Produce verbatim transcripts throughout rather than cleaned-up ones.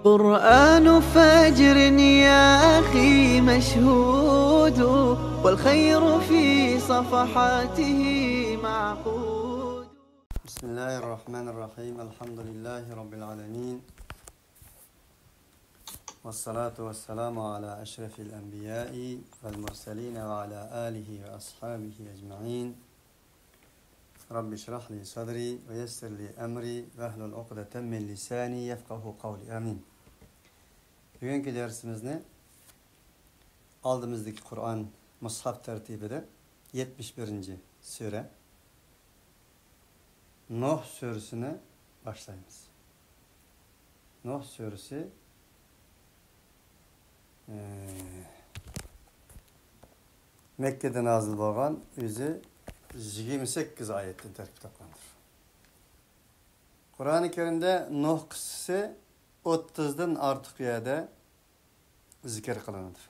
قرآن فجر يا أخي مشهود، والخير في صفحاته معقود. بسم الله الرحمن الرحيم. الحمد لله رب العالمين. والصلاة والسلام على أشرف الأنبياء والمرسلين وعلى آله وأصحابه أجمعين. رب اشرح لي صدري ويسر لي أمري واحلل عقدة من لساني يفقهوا قولي. آمين. بۈگۈنكى دەرسىمىزنى ئالدىمىزدىكى قۇرئان مۇسھاف تەرتىپىدە يەتمىش بىرىنچى سۈرە نۇھ سۈرىسىنى باشلايمىز. نۇھ سۈرىسى، ئى، مەككىدە نازىل بولغان، ئۆزى يىگىرمە سەككىز ئايەتتىن تەركىب تاپقاندۇر. قۇرئانى كەرىمدە نۇھ قىسسىسى ئوتتۇزدىن ئارتۇق يەردە زىكىر قىلىنىدۇ.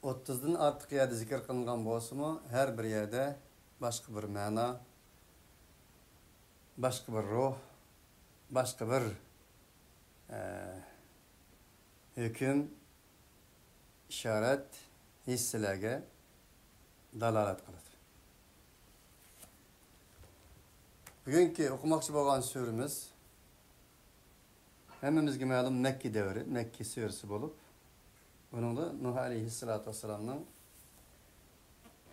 ئوتتۇزدىن ئارتۇق يەردە زىكىر قىلىنغان بولسىمۇ، ھەر بىر يەردە باشقا بىر مەنا، باشقا بىر روھ، باشقا بىر، ئە، ھۆكۈم، ئىشارەت، ھېسسىلەرگە دالالەت قىلىدۇ. بۈگۈنكى ئوقۇماقچى بولغان سۈرىمىز ھەممىمىزگە مەلۇم مەككە دەۋرى، مەككە سۈرىسى بولۇپ، بۇنىڭدا نۇھ ئەلەيھىسسالاتۇ ۋەسسالامنىڭ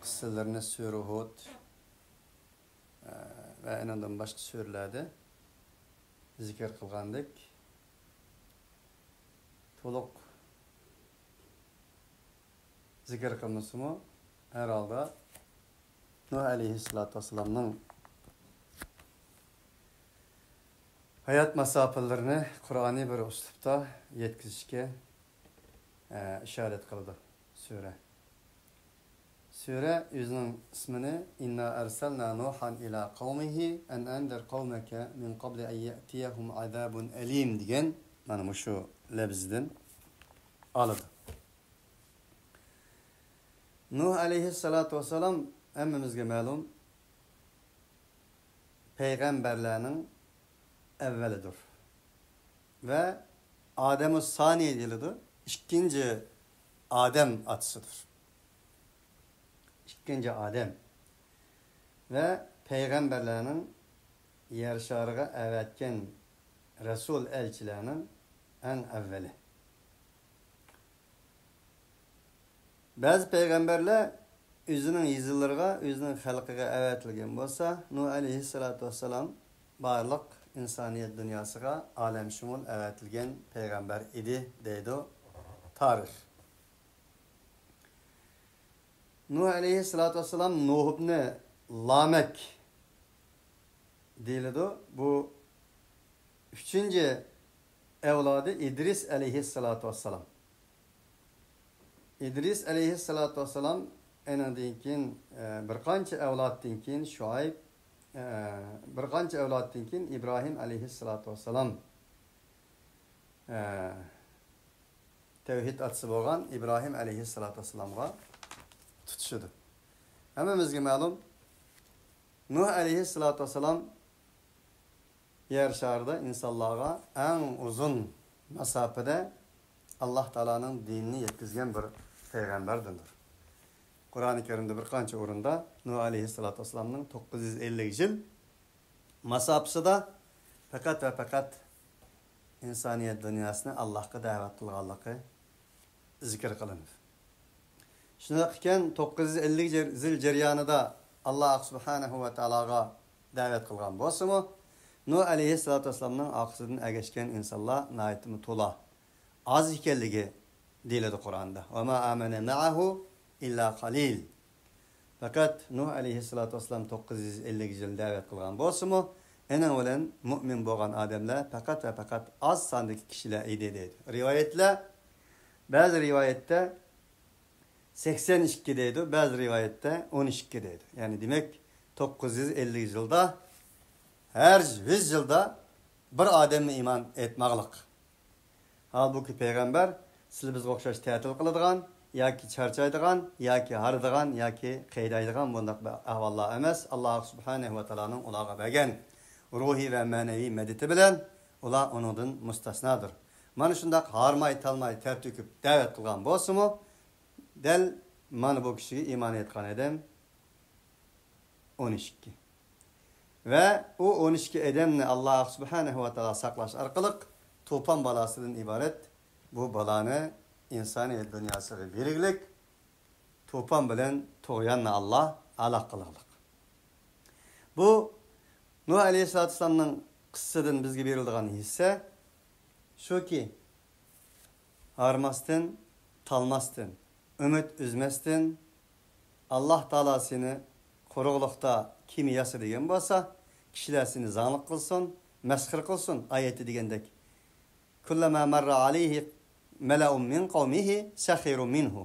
قىسسىلىرىنى سۈرە ھۇد، ئە، ۋە ئېنىڭدىن باشقا سۈرىلەردە زىكىر قىلغاندەك، تولۇق زىكىر قىلمىسىمۇ، ھەر ھالدا نۇھ ئەلەيھىسسالاتۇ ۋەسسالامنىڭ ھايات ماساپىلىرىنى قۇرئانىي بىر ئۇسلۇبتا يەتكۈزۈشكە، ئە، ئىشارەت قىلىدۇ سۈرە. سۈرە ئۆزىنىڭ ئىسمىنى «إنا أرسلنا نوحا إلى قومه أن أنذر قومك من قبل أن يأتيهم عذاب أليم» دېگەن مانا مۇشۇ لەپزىدىن ئالىدۇ. نۇھ ئەلەيھىسسالاتۇ ۋەسسالام ھەممىمىزگە مەلۇم پەيغەمبەرلەرنىڭ ئەۋۋەلىدۇر. ۋە ئادەمۇ سانى دېيىلىدۇ. ئىككىنچى ئادەم ئاتىسىدۇر. ئىككىنچى ئادەم. ۋە پەيغەمبەرلەرنىڭ يەر شارىغا ئەۋەتكەن رەسۇل ئەلچىلەرنىڭ ئەڭ ئەۋۋەلى. بەزى پەيغەمبەرلەر ئۆزىنىڭ يېزىلىرىغا، ئۆزىنىڭ خەلقىگە ئەۋەتىلگەن بولسا، نۇھ ئەلەيھىسسالاتۇ ۋەسسالام بارلىق ئىنسانىيەت دۇنياسىغا ئالەمشۇمۇل ئەۋەتىلگەن پەيغەمبەر ئىدى، دەيدۇ تارىخ. نۇھ ئەلەيھىسسالاتۇ ۋەسسالام نۇھ ئىبنى لامەك دېيىلىدۇ. بۇ ئۈچىنچى ئەۋلادى ئىدرىس ئەلەيھىسسالاتۇ ۋەسسالام. ئىدرىس ئەلەيھىسسالاتۇ ۋەسسالام، ئېنىڭدىن كېيىن، ئە، بىر قانچە ئەۋلادتىن كېيىن شۇئەيب، ئە، بىر قانچە ئەۋلادتىن كېيىن ئىبراھىم ئەلەيھىسسالاتۇ ۋەسسالام، ئە، تەۋھىد ئاتىسى بولغان ئىبراھىم ئەلەيھىسسالاتۇ ۋەسسالامغا تۇتىشىدۇ. ھەممىمىزگە مەلۇم، نۇھ ئەلەيھىسسالاتۇ ۋەسسالام يەر شارىدا ئىنسانلارغا ئەڭ ئۇزۇن ماساپىدە ئاللاھ تائالانىڭ دىنىنى يەتكۈزگەن بىر پەيغەمبەردىندۇر. قۇرئانى كەرىمدە بىر قانچە ئورۇندا نۇھ ئەلەيھىسسالاتۇ ۋەسسالامنىڭ توققۇز يۈز ئەللىك يىل ماساپىسىدا پەقەت ۋە پەقەت ئىنسانىيەت دۇنياسىنى ئاللاھقا دەۋەت قىلغانلىقى زىكىر قىلىنىدۇ. شۇنداق ئىكەن، توققۇز يۈز ئەللىك يىل جەريانىدا ئاللاھ سۇبھانەھۇ ۋە تائالاغا دەۋەت قىلغان بولسىمۇ، نۇھ ئەلەيھىسسالاتۇ ۋەسسالامنىڭ ئارقىسىدىن ئەگەشكەن ئىنسانلار ناھايىتىمۇ تولا، ئاز ئىكەنلىكى دېيىلىدۇ قۇرئاندا. «وما آمن معه إلا قليل». پەقەت نۇھ ئەلەيھىسسالاتۇ ۋەسسالام توققۇز يۈز ئەللىك يىل دەۋەت قىلغان بولسىمۇ، ئېنىڭ بىلەن مۇئمىن بولغان ئادەملەر پەقەت ۋە پەقەت ئاز ساندىكى كىشىلەر ئىدى، دەيدۇ رىۋايەتلەر. بەزى رىۋايەتتە سەكسەن ئىككى دەيدۇ، بەزى رىۋايەتتە ئون ئىككى دەيدۇ. يەنى دېمەك، توققۇز يۈز ئەللىك يىلدا ھەر يۈز يىلدا بىر ئادەممۇ ئىمان ئېيتماغلىق. ھالبۇكى، پەيغەمبەر سىلى بىزگە ئوخشاش تەتىل قىلىدىغان ياكى چارچايدىغان ياكى ھارىدىغان ياكى قېيىدايدىغان بۇنداق بىر ئەھۋاللار ئەمەس. ئاللاھ سۇبھانەھۇ ۋە تائالانىڭ ئۇلارغا بەرگەن روھىي ۋە مەنىۋى مەدىتى بىلەن ئۇلار ئۇنىڭدىن مۇستەسنادۇر. مانا شۇنداق ھارماي-تالماي تەر تۆكۈپ دەۋەت قىلغان بولسىمۇ، دەل مانا بۇ كىشىگە ئىمان ئېيتقان ئادەم ئون ئىككى. ۋە ئۇ ئون ئىككى ئادەمنى ئاللاھ سۇبھانەھۇ ۋە تائالا ساقلاش ئارقىلىق توپان بالاسىدىن ئىبارەت بۇ بالانى ئىنسانىيەت دۇنياسىغا بەرگۈلۈك، توپان بىلەن تۇغياننى ئاللاھ ھالاك قىلغۇلۇق. بۇ نۇھ ئەلەيھىسسالاتۇ ۋەسسالامنىڭ قىسسىسىدىن بىزگە بېرىلىدىغان ھېسسە شۇكى، ھارماستىن، تالماستىن، ئۈمىد ئۈزمەستىن، ئاللاھ تائالا سېنى قۇرۇقلۇقتا كېمە ياسا دېگەن بولسا، كىشىلەر سېنى زاڭلىق قىلسۇن، مەسخىرە قىلسۇن، ئايەتتە دېگەندەك. كۇللەما مەررە ئەلەيھى مەلەئۇم مىن قەۋمىھى سەخىرۇ مىنھۇ.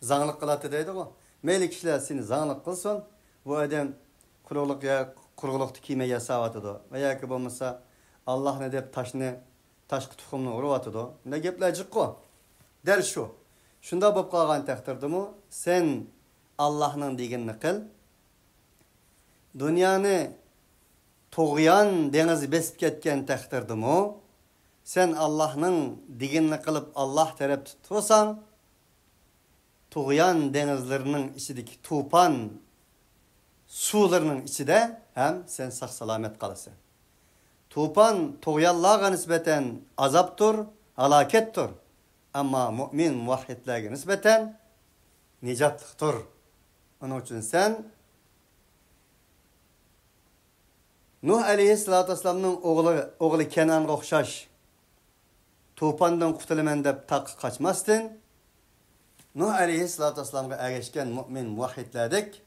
زاڭلىق قىلاتتى دەيدىغۇ. مەيلى كىشىلەر سېنى زاڭلىق قىلسۇن، بۇ ئادەم قۇرۇقلۇق يەر، قۇرۇقلۇقتا كېمە ياساۋاتىدۇ. ۋە ياكى بولمىسا، ئاللاھنى دەپ تاشنى، تاشقا تۇخۇمنى ئۇرۇۋاتىدۇ. مۇنداق گەپلەر جىققۇ. دەل شۇ. شۇنداق بولۇپ قالغان تەقدىردىمۇ، سەن ئاللاھنىڭ دېگىنىنى قىل. دۇنيانى تۇغيان دېڭىزى بېسىپ كەتكەن تەقدىردىمۇ، سەن ئاللاھنىڭ دېگىنىنى قىلىپ، ئاللاھ تەرەپتە تۇرساڭ، تۇغيان دېڭىزلىرىنىڭ ئىچىدىكى توپان سۇلىرىنىڭ ئىچىدە ھەم سەن ساق-سالامەت قالىسەن. توپان تۇغيانلارغا نىسبەتەن ئازابتۇر، ھالاكەتتۇر. ئەمما مۇئمىن، مۇۋەھھىدلەرگە نىسبەتەن نىجاتلىقتۇر. ئۇنىڭ ئۈچۈن سەن نۇھ ئەلەيھىسسالاتۇ ۋەسسالامنىڭ ئوغلى، ئوغلى كەنئانغا ئوخشاش توپاندىن قۇتۇلىمەن دەپ تاغقا قاچماستىن، نۇھ ئەلەيھىسسالاتۇ ۋەسسالامغا ئەگەشكەن مۇئمىن مۇۋەھھىدلەردەك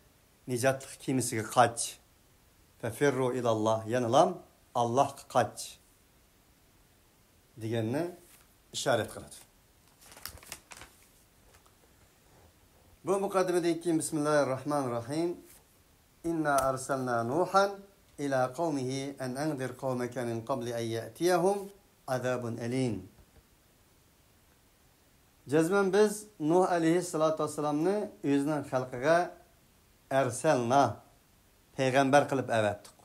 نىجاتلىق كېمىسىگە قاچ. فەفىررۇ ئىلاللاھ، يەنىلام ئاللاھقا قاچ دېگەننى ئىشارەت قىلىدۇ. بۇ مۇقەددىمىدىن كېيىن بىسمىللاھىررەھمانىررەھىم. إنا أرسلنا نوحا إلى قومه أن أنذر قومك من قبل أن يأتيهم عذاب أليم. جەزمەن بىز نۇھ ئەلەيھىسسالاتۇ ۋەسسالامنى ئۆزىنىڭ خەلقىگە ئەرسەلنا، پەيغەمبەر قىلىپ ئەۋەتتۇق.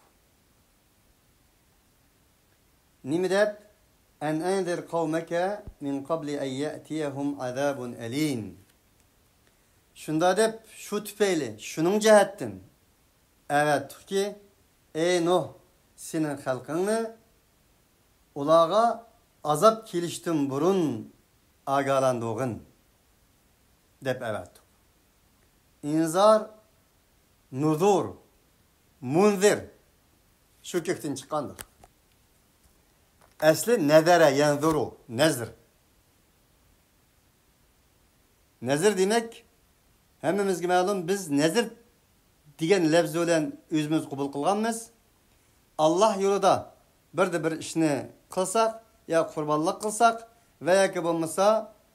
نېمە دەپ؟ أن أنذر قومك من قبل أن يأتيهم عذاب أليم. شۇنداق دەپ، شۇ تۈپەيلى، شۇنىڭ جەھەتتىن ئەۋەتتۇقكى، ئەي نۇھ، سېنىڭ خەلقىڭنى ئۇلارغا ئازاب كېلىشتىن بۇرۇن ئاگاھلاندۇرغىن دەپ ئەۋەتتۇق. ئىنزار، نۇزۇر، مۇنزىر شۇ كۆكتىن چىققاندۇر. ئەسلى نەزەرە يەنزۇرۇ، نەزر. نەزر دېمەك، ھەممىمىزگە مەلۇم، بىز نەزر دېگەن لەپزى بىلەن ئۆزىمىز قوبۇل قىلغانمىز. ئاللاھ يولىدا بىردە بىر ئىشنى قىلساق، يا قۇربانلىق قىلساق، ۋە ياكى بولمىسا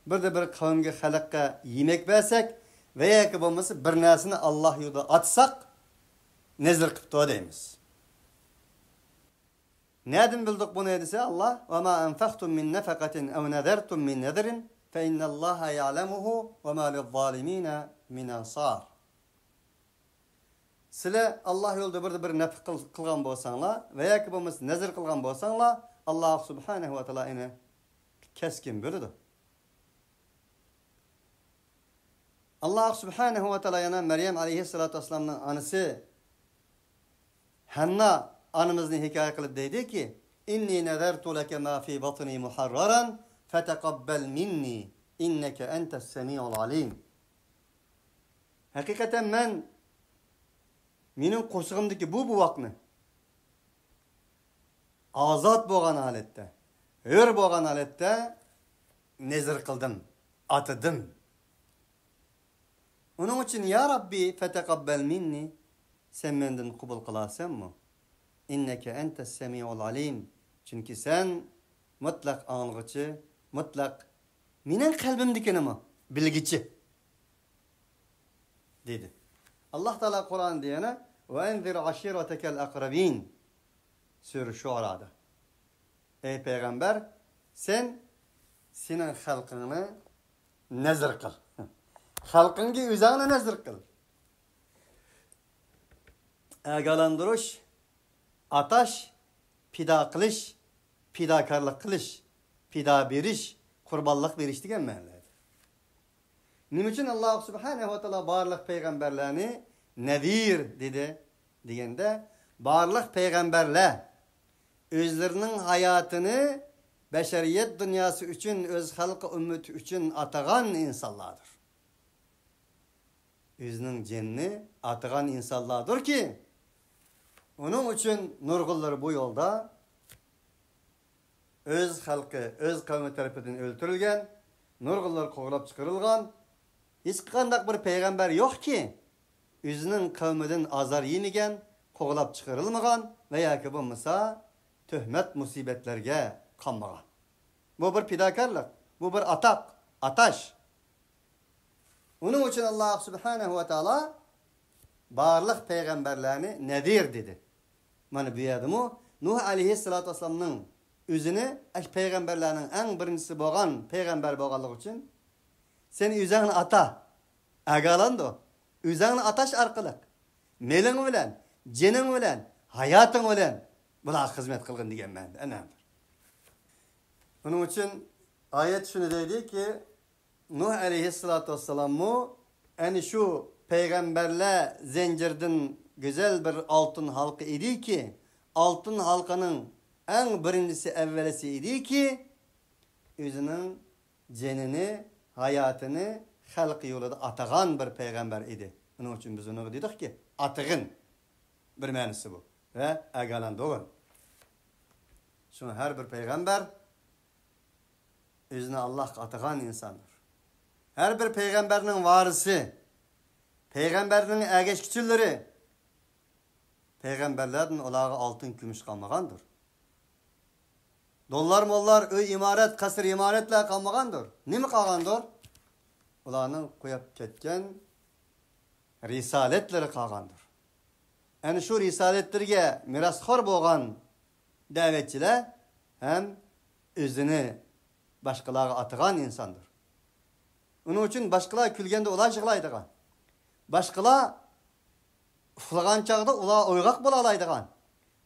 بىردە بىر قەۋمگە، خەلققە يېمەك بەرسەك، ۋە ياكى بولمىسا بىر نەرسىنى ئاللاھ يولىدا ئاتساق، نەزر قىپتۇ دەيمىز. نەدىن بىلدۇق بۇنى دېسە، ئاللاھ، وما أنفقتم من نفقة أو نذرتم من نذر فإن الله يعلمه وما للظالمين من أنصار. سىلەر ئاللاھ يولىدا بىردە بىر نەپقە قىل-، قىلغان بولساڭلار ۋە ياكى بولمىسا نەزر قىلغان بولساڭلار، ئاللاھ سۇبھانەھۇ ۋە تائالا ئۇنى كەسكىن بىلىدۇ. ئاللاھ سۇبھانەھۇ ۋە تائالا يەنە مەريەم ئەلەيھىسسالاتۇ ۋەسسالامنىڭ ئانىسى ھەننا ئانىمىزنى ھېكايە قىلىپ دەيدۇكى، إني نذرت لك ما في بطني محررا فتقبل مني إنك أنت السميع العليم. ھەقىقەتەن مەن مېنىڭ قورسىقىمدىكى بۇ بوۋاقنى ئازاد بولغان ھالەتتە، ھۆر بولغان ھالەتتە نەزر قىلدىم، ئاتىدىم. ئۇنىڭ ئۈچۈن، يا رەببى، فەتەقەببەل مىننى، سەن مەندىن قوبۇل قىلارسەنمۇ؟ ئىننەكە ئەنتەس سەمىئۇل ئەلىم، چۈنكى سەن مۇتلەق ئاڭلىغۇچى، مۇتلەق مېنىڭ قەلبىمدىكىنىمۇ بىلگۈچى، دېدى. ئاللاھ تائالا قۇرئاندا يەنە، ۋەئەنزىر ئەشىرەتەكەل ئەقرەبىن، سۈرە شۇئەرادا. ئەي پەيغەمبەر، سەن سېنىڭ خەلقىڭنى نەزىر قىل. خەلقىڭگە ئۆزۈڭنى نەزىر قىل. ئاگاھلاندۇرۇش، ئاتاش، پىدا قىلىش، پىداكارلىق قىلىش، پىدا بېرىش، قۇربانلىق بېرىش دېگەن مەنىلەردە. نېمە ئۈچۈن ئاللا سۇبھانەھۇ ۋە تائالا بارلىق پەيغەمبەرلەرنى نەزىر دېدى دېگەندە، بارلىق پەيغەمبەرلەر ئۆزلىرىنىڭ ھاياتىنى بەشەرىيەت دۇنياسى ئۈچۈن، ئۆز خەلقى ئۈممىتى ئۈچۈن ئاتىغان ئىنسانلاردۇر. ئۆزىنىڭ جېنىنى ئاتىغان ئىنسانلاردۇركى، ئۇنىڭ ئۈچۈن نۇرغۇنلىرى بۇ يولدا ئۆز خەلقى، ئۆز قەۋمى تەرىپىدىن ئۆلتۈرۈلگەن، نۇرغۇنلار قوغلاپ چىقىرىلغان. ھېچقانداق بىر پەيغەمبەر يوقكى، ئۆزىنىڭ قەۋمىدىن ئازار يېمىگەن، قوغلاپ چىقىرىلمىغان ۋە ياكى بولمىسا تۆھمەت مۇسىبەتلەرگە قالمىغان. بۇ بىر پىداكارلىق، بۇ بىر ئاتاق، ئاتاش. ئۇنىڭ ئۈچۈن ئاللا سۇبھانەھۇ ۋە تائالا بارلىق پەيغەمبەرلەرنى نەزىر دېدى. مانا بۇ يەردىمۇ نۇھ ئەلەيھىسسالاتۇ ۋەسسالامنىڭ ئۆزىنى ئەش پەيغەمبەرلەرنىڭ ئەڭ بىرىنچىسى بولغان پەيغەمبەر بولغانلىقى ئۈچۈن، سەن ئۆزۈڭنى ئاتا، ئاگاھلاندۇر. ئۆزۈڭنى ئاتاش ئارقىلىق، مېلىڭ بىلەن، جېنىڭ بىلەن، ھاياتىڭ بىلەن بۇلارغا خىزمەت قىلغىن دېگەن مەنىدە ئەنەمدۇر. بۇنىڭ ئۈچۈن ئايەت شۇنى دەيدىكى، نۇھ ئەلەيھىسسالاتۇ ۋەسسالاممۇ ئەنە شۇ پەيغەمبەرلەر زەنجىرىدىن گۈزەل بىر ئالتۇن ھالقا ئىدىكى، ئالتۇن ھالقىنىڭ ئەڭ بىرىنچىسى، ئەۋۋەلىسى ئىدىكى، ئۆزىنىڭ جېنىنى، ھاياتىنى خەلق يولىدا ئاتىغان بىر پەيغەمبەر ئىدى. ئۇنىڭ ئۈچۈن بىز ئۇنىڭغا دېدۇقكى، ئاتىغىن. بىر مەنىسى بۇ. ۋە ئاگاھلاندۇرغىن. شۇڭا ھەر بىر پەيغەمبەر ئۆزىنى ئاللاھقا ئاتىغان ئىنساندۇر. ھەر بىر پەيغەمبەرنىڭ ۋارىسى، پەيغەمبەرنىڭ ئەگەشكۈچىلىرى، پەيغەمبەرلەردىن ئۇلارغا ئالتۇن، كۈمۈش قالمىغاندۇر. دوللار موللار، ئۆي ئىمارەت، قەسىر ئىمارەتلەر قالمىغاندۇر. نېمە قالغاندۇر؟ ئۇلارنىڭ قويۇپ كەتكەن رىسالەتلىرى قالغاندۇر. ئەنە شۇ رىسالەتلىرىگە مىراسخور بولغان دەۋەتچىلەر ھەم ئۆزىنى باشقىلارغا ئاتىغان ئىنساندۇر. ئۇنىڭ ئۈچۈن باشقىلار كۈلگەندە ئۇلار يىغلايدىغان، باشقىلار ئۇخلىغان چاغدا ئۇلار ئويغاق بولالايدىغان،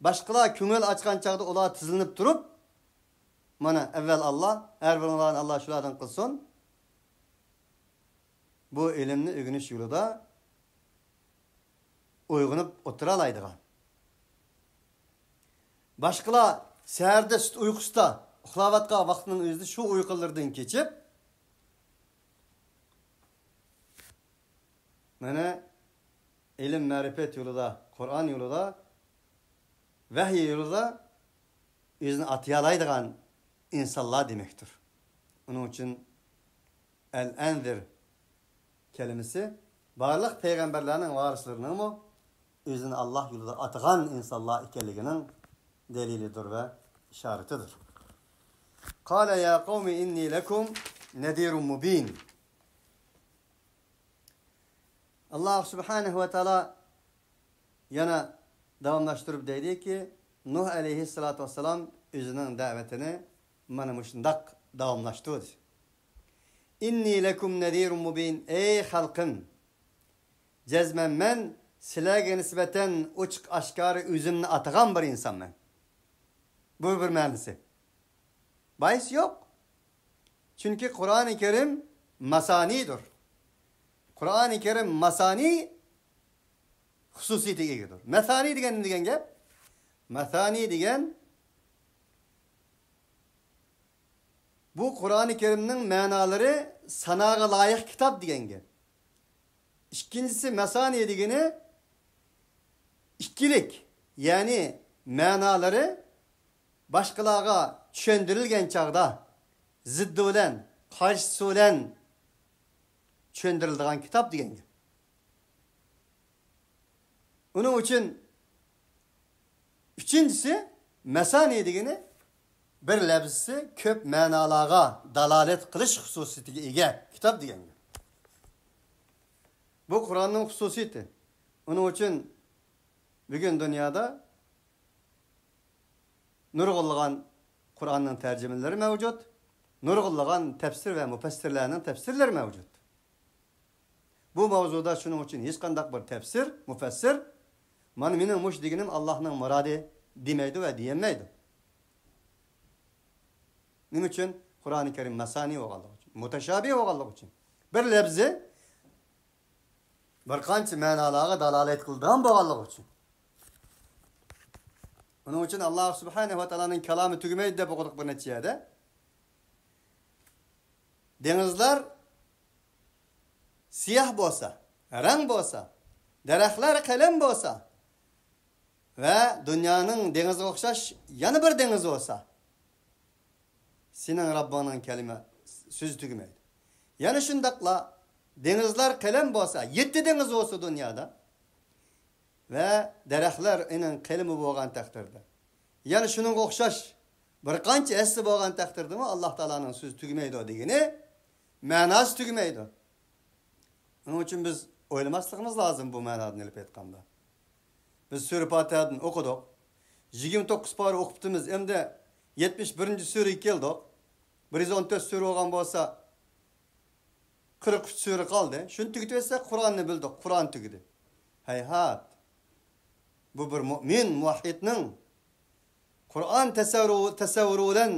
باشقىلار كۆڭۈل ئاچقان چاغدا ئۇلار تىزلىنىپ تۇرۇپ، مانا، ئەۋۋەل ئاللا، ھەر بىرىڭلارنى ئاللا شۇلاردىن قىلسۇن. بۇ ئىلىمنى ئۆگىنىش يولىدا ئويغىنىپ ئولتۇرالايدىغان. باشقىلار سەھەردە سۈت ئۇيقۇسىدا ئۇخلاۋاتقان ۋاقتىنىڭ ئۆزىدە شۇ ئۇيقۇلىرىدىن كېچىپ، مانا، ئىلىم مەرىپەت يولىدا، قۇرئان يولىدا، ۋەھىي يولىدا ئۆزىنى ئاتىيالايدىغان ئىنسانلار دېمەكتۇر. ئۇنىڭ ئۈچۈن ئەل-ئەنزىر كەلىمىسى بارلىق پەيغەمبەرلەرنىڭ ۋارىسلىرىنىڭمۇ ئۆزىنى ئاللا يولىدا ئاتىغان ئىنسانلار ئىكەنلىكىنىڭ دەلىلىدۇر ۋە ئىشارىتىدۇر. قال يا قوم إني لكم نذير مبين. ئاللا سۇبھانەھۇ ۋە تائالا يەنە داۋاملاشتۇرۇپ دەيدىكى، نۇھ ئەلەيھىسسالاتۇ ۋەسسالام ئۆزىنىڭ دەۋىتىنى مانا مۇشۇنداق داۋاملاشتۇردى. إني لكم نذير مبين. ئەي خەلقىم، جەزمەن مەن سىلەرگە نىسبەتەن ئوچۇق ئاشكارا ئۆزۈمنى ئاتىغان بىر ئىنسانمەن. بۇ بىر مەنىسى. بايىسى يوق. چۈنكى قۇرئانى كەرىم ماسانىدۇر. قۇرئانى كەرىم ماسانى خۇسۇسىيىتىگە ئىگىدۇر. مەسانى دېگەن نېمە دېگەن گەپ؟ مەسانى دېگەن بۇ قۇرئانى كەرىمنىڭ مەنالىرى ساناغا لايىق كىتاب دېگەن گەپ. ئىككىنچىسى، مەسانى دېگىنى ئىككىلىك، يەنى مەنالىرى باشقىلارغا چۈشەندۈرۈلگەن چاغدا زىددى بىلەن، قارشىسى بىلەن چۈشەندۈرۈلىدىغان كىتاب دېگەن گەپ. ئۇنىڭ ئۈچۈن ئۈچىنچىسى، مەسانى دېگىنى بىر لەپزىسى كۆپ مەنالارغا دالالەت قىلىش خۇسۇسىيىتىگە ئىگە كىتاب دېگەن گەپ. بۇ قۇرئاننىڭ خۇسۇسىيىتى. ئۇنىڭ ئۈچۈن بۈگۈن دۇنيادا نۇرغۇنلىغان قۇرئاننىڭ تەرجىمىلىرى مەۋجۇت، نۇرغۇنلىغان تەپسىر ۋە مۇپەسسىرلەرنىڭ تەپسىرلىرى مەۋجۇت. بۇ ماۋزۇدا شۇنىڭ ئۈچۈن ھېچقانداق بىر تەپسىر، مۇپەسسىر، مانا مېنىڭ مۇشۇ دېگىنىم ئاللانىڭ مۇرادى دېمەيدۇ ۋە دېيەلمەيدۇ. نېمە ئۈچۈن؟ قۇرئانى كەرىم ماسانى بولغانلىقى ئۈچۈن، مۇتەشابىھ بولغانلىقى ئۈچۈن. بىر لەپزى بىر قانچە مەنالارغا دالالەت قىلىدىغان بولغانلىقى ئۈچۈن. ئۇنىڭ ئۈچۈن ئاللا سۇبھانەھۇ ۋە تائالانىڭ كالامى تۈگىمەيدۇ دەپ ئوقۇدۇق بىر نەچچە يەردە. دېڭىزلار سىياھ بولسا، رەڭ بولسا، دەرەخلەر قەلەم بولسا ۋە دۇنيانىڭ دېڭىزىغا ئوخشاش يەنە بىر دېڭىز بولسا، سېنىڭ رەببىڭنىڭ كەلىمە سۆزى تۈگىمەيدۇ. يەنە شۇنداقلا دېڭىزلار قەلەم بولسا، يەتتە دېڭىز بولسا دۇنيادا ۋە دەرەخلەر ئېنىڭ قەلىمى بولغان تەقدىردە، يەنە شۇنىڭغا ئوخشاش بىر قانچە ھەسسە بولغان تەقدىردىمۇ ئاللا تائالانىڭ سۆزى تۈگىمەيدۇ دېگىنى، مەناسى تۈگىمەيدۇ. ئۇنىڭ ئۈچۈن بىز ئويلىماسلىقىمىز لازىم بۇ مەنادىن ئېلىپ ئېيتقاندا. بىز سۈرە پاتىھەدىن ئوقۇدۇق. يىگىرمە توققۇز پارە ئوقۇپتىمىز، ئەمدى يەتمىش بىرىنچى سۈرىگە كەلدۇق. بىر يۈز ئون تۆت سۈرە بولغان بولسا، قىرىق ئۈچ سۈرە قالدى. شۇنى تۈگىتىۋەتسەك، قۇرئاننى بىلدۇق، قۇرئان تۈگىدى. ھەيھات! بۇ بىر مۇئمىن، مۇۋەھھىدنىڭ قۇرئان تەسەۋۋۇرى، تەسەۋۋۇرى بىلەن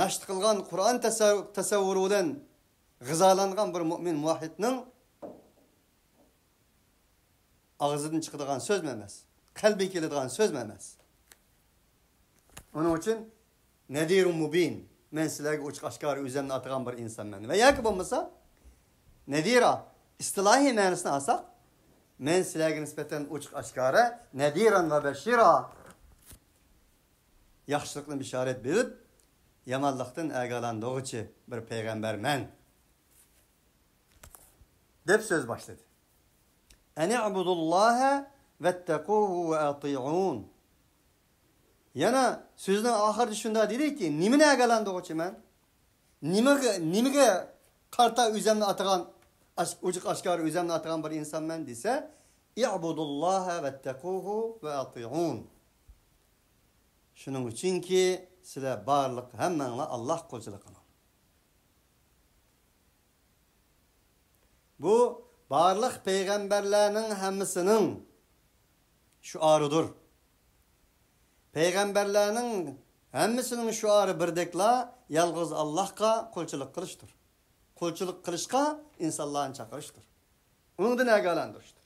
ناشتا قىلغان، قۇرئان تەسەۋ-، تەسەۋۋۇرى بىلەن غىزالانغان بىر مۇئمىن، مۇۋەھھىدنىڭ ئاغزىدىن چىقىدىغان سۆزمۇ ئەمەس، قەلبىگە كېلىدىغان سۆزمۇ ئەمەس. ئۇنىڭ ئۈچۈن نەزىرۇ مۇبىن، مەن سىلەرگە ئوچۇق ئاشكارا ئۆزۈمنى ئاتىغان بىر ئىنسانمەن. ۋە ياكى بولمىسا، نەزىرا ئىستىلاھىي مەنىسىنى ئالساق، مەن سىلەرگە نىسبەتەن ئوچۇق ئاشكارا، نەزىران ۋە بەشىرا، ياخشىلىقنى بىشارەت بېرىپ، يامانلىقتىن ئاگاھلاندۇرغۇچى بىر پەيغەمبەرمەن، دەپ سۆز باشلىدى. ئەنىئبۇدۇللاھە ۋەتتەقۇھۇ ۋە ئەتىئۇن. يەنە سۆزىنىڭ ئاخىرىدا شۇنداق دېدىكى، نېمىنى ئاگاھلاندۇرغۇچى مەن؟ نېمىگە، نېمىگە قارىتا ئۆزۈمنى ئاتىغان، ئاش-، ئوچۇق ئاشكارا ئۆزۈمنى ئاتىغان بىر ئىنسانمەن دېسە، ئىئبۇدۇللاھە ۋەتتەقۇھۇ ۋە ئەتىئۇن. شۇنىڭ ئۈچۈنكى، سىلەر بارلىق ھەممەڭلار ئاللاھقا قۇلچىلىق قىلىڭ. بۇ بارلىق پەيغەمبەرلەرنىڭ ھەممىسىنىڭ شوئارىدۇر. پەيغەمبەرلەرنىڭ ھەممىسىنىڭ شوئارى بىردەكلا، يالغۇز ئاللاھقا قۇلچىلىق قىلىشتۇر. قۇلچىلىق قىلىشقا ئىنسانلارنى چاقىرىشتۇر. ئۇنىڭدىن ئاگاھلاندۇرۇشتۇر.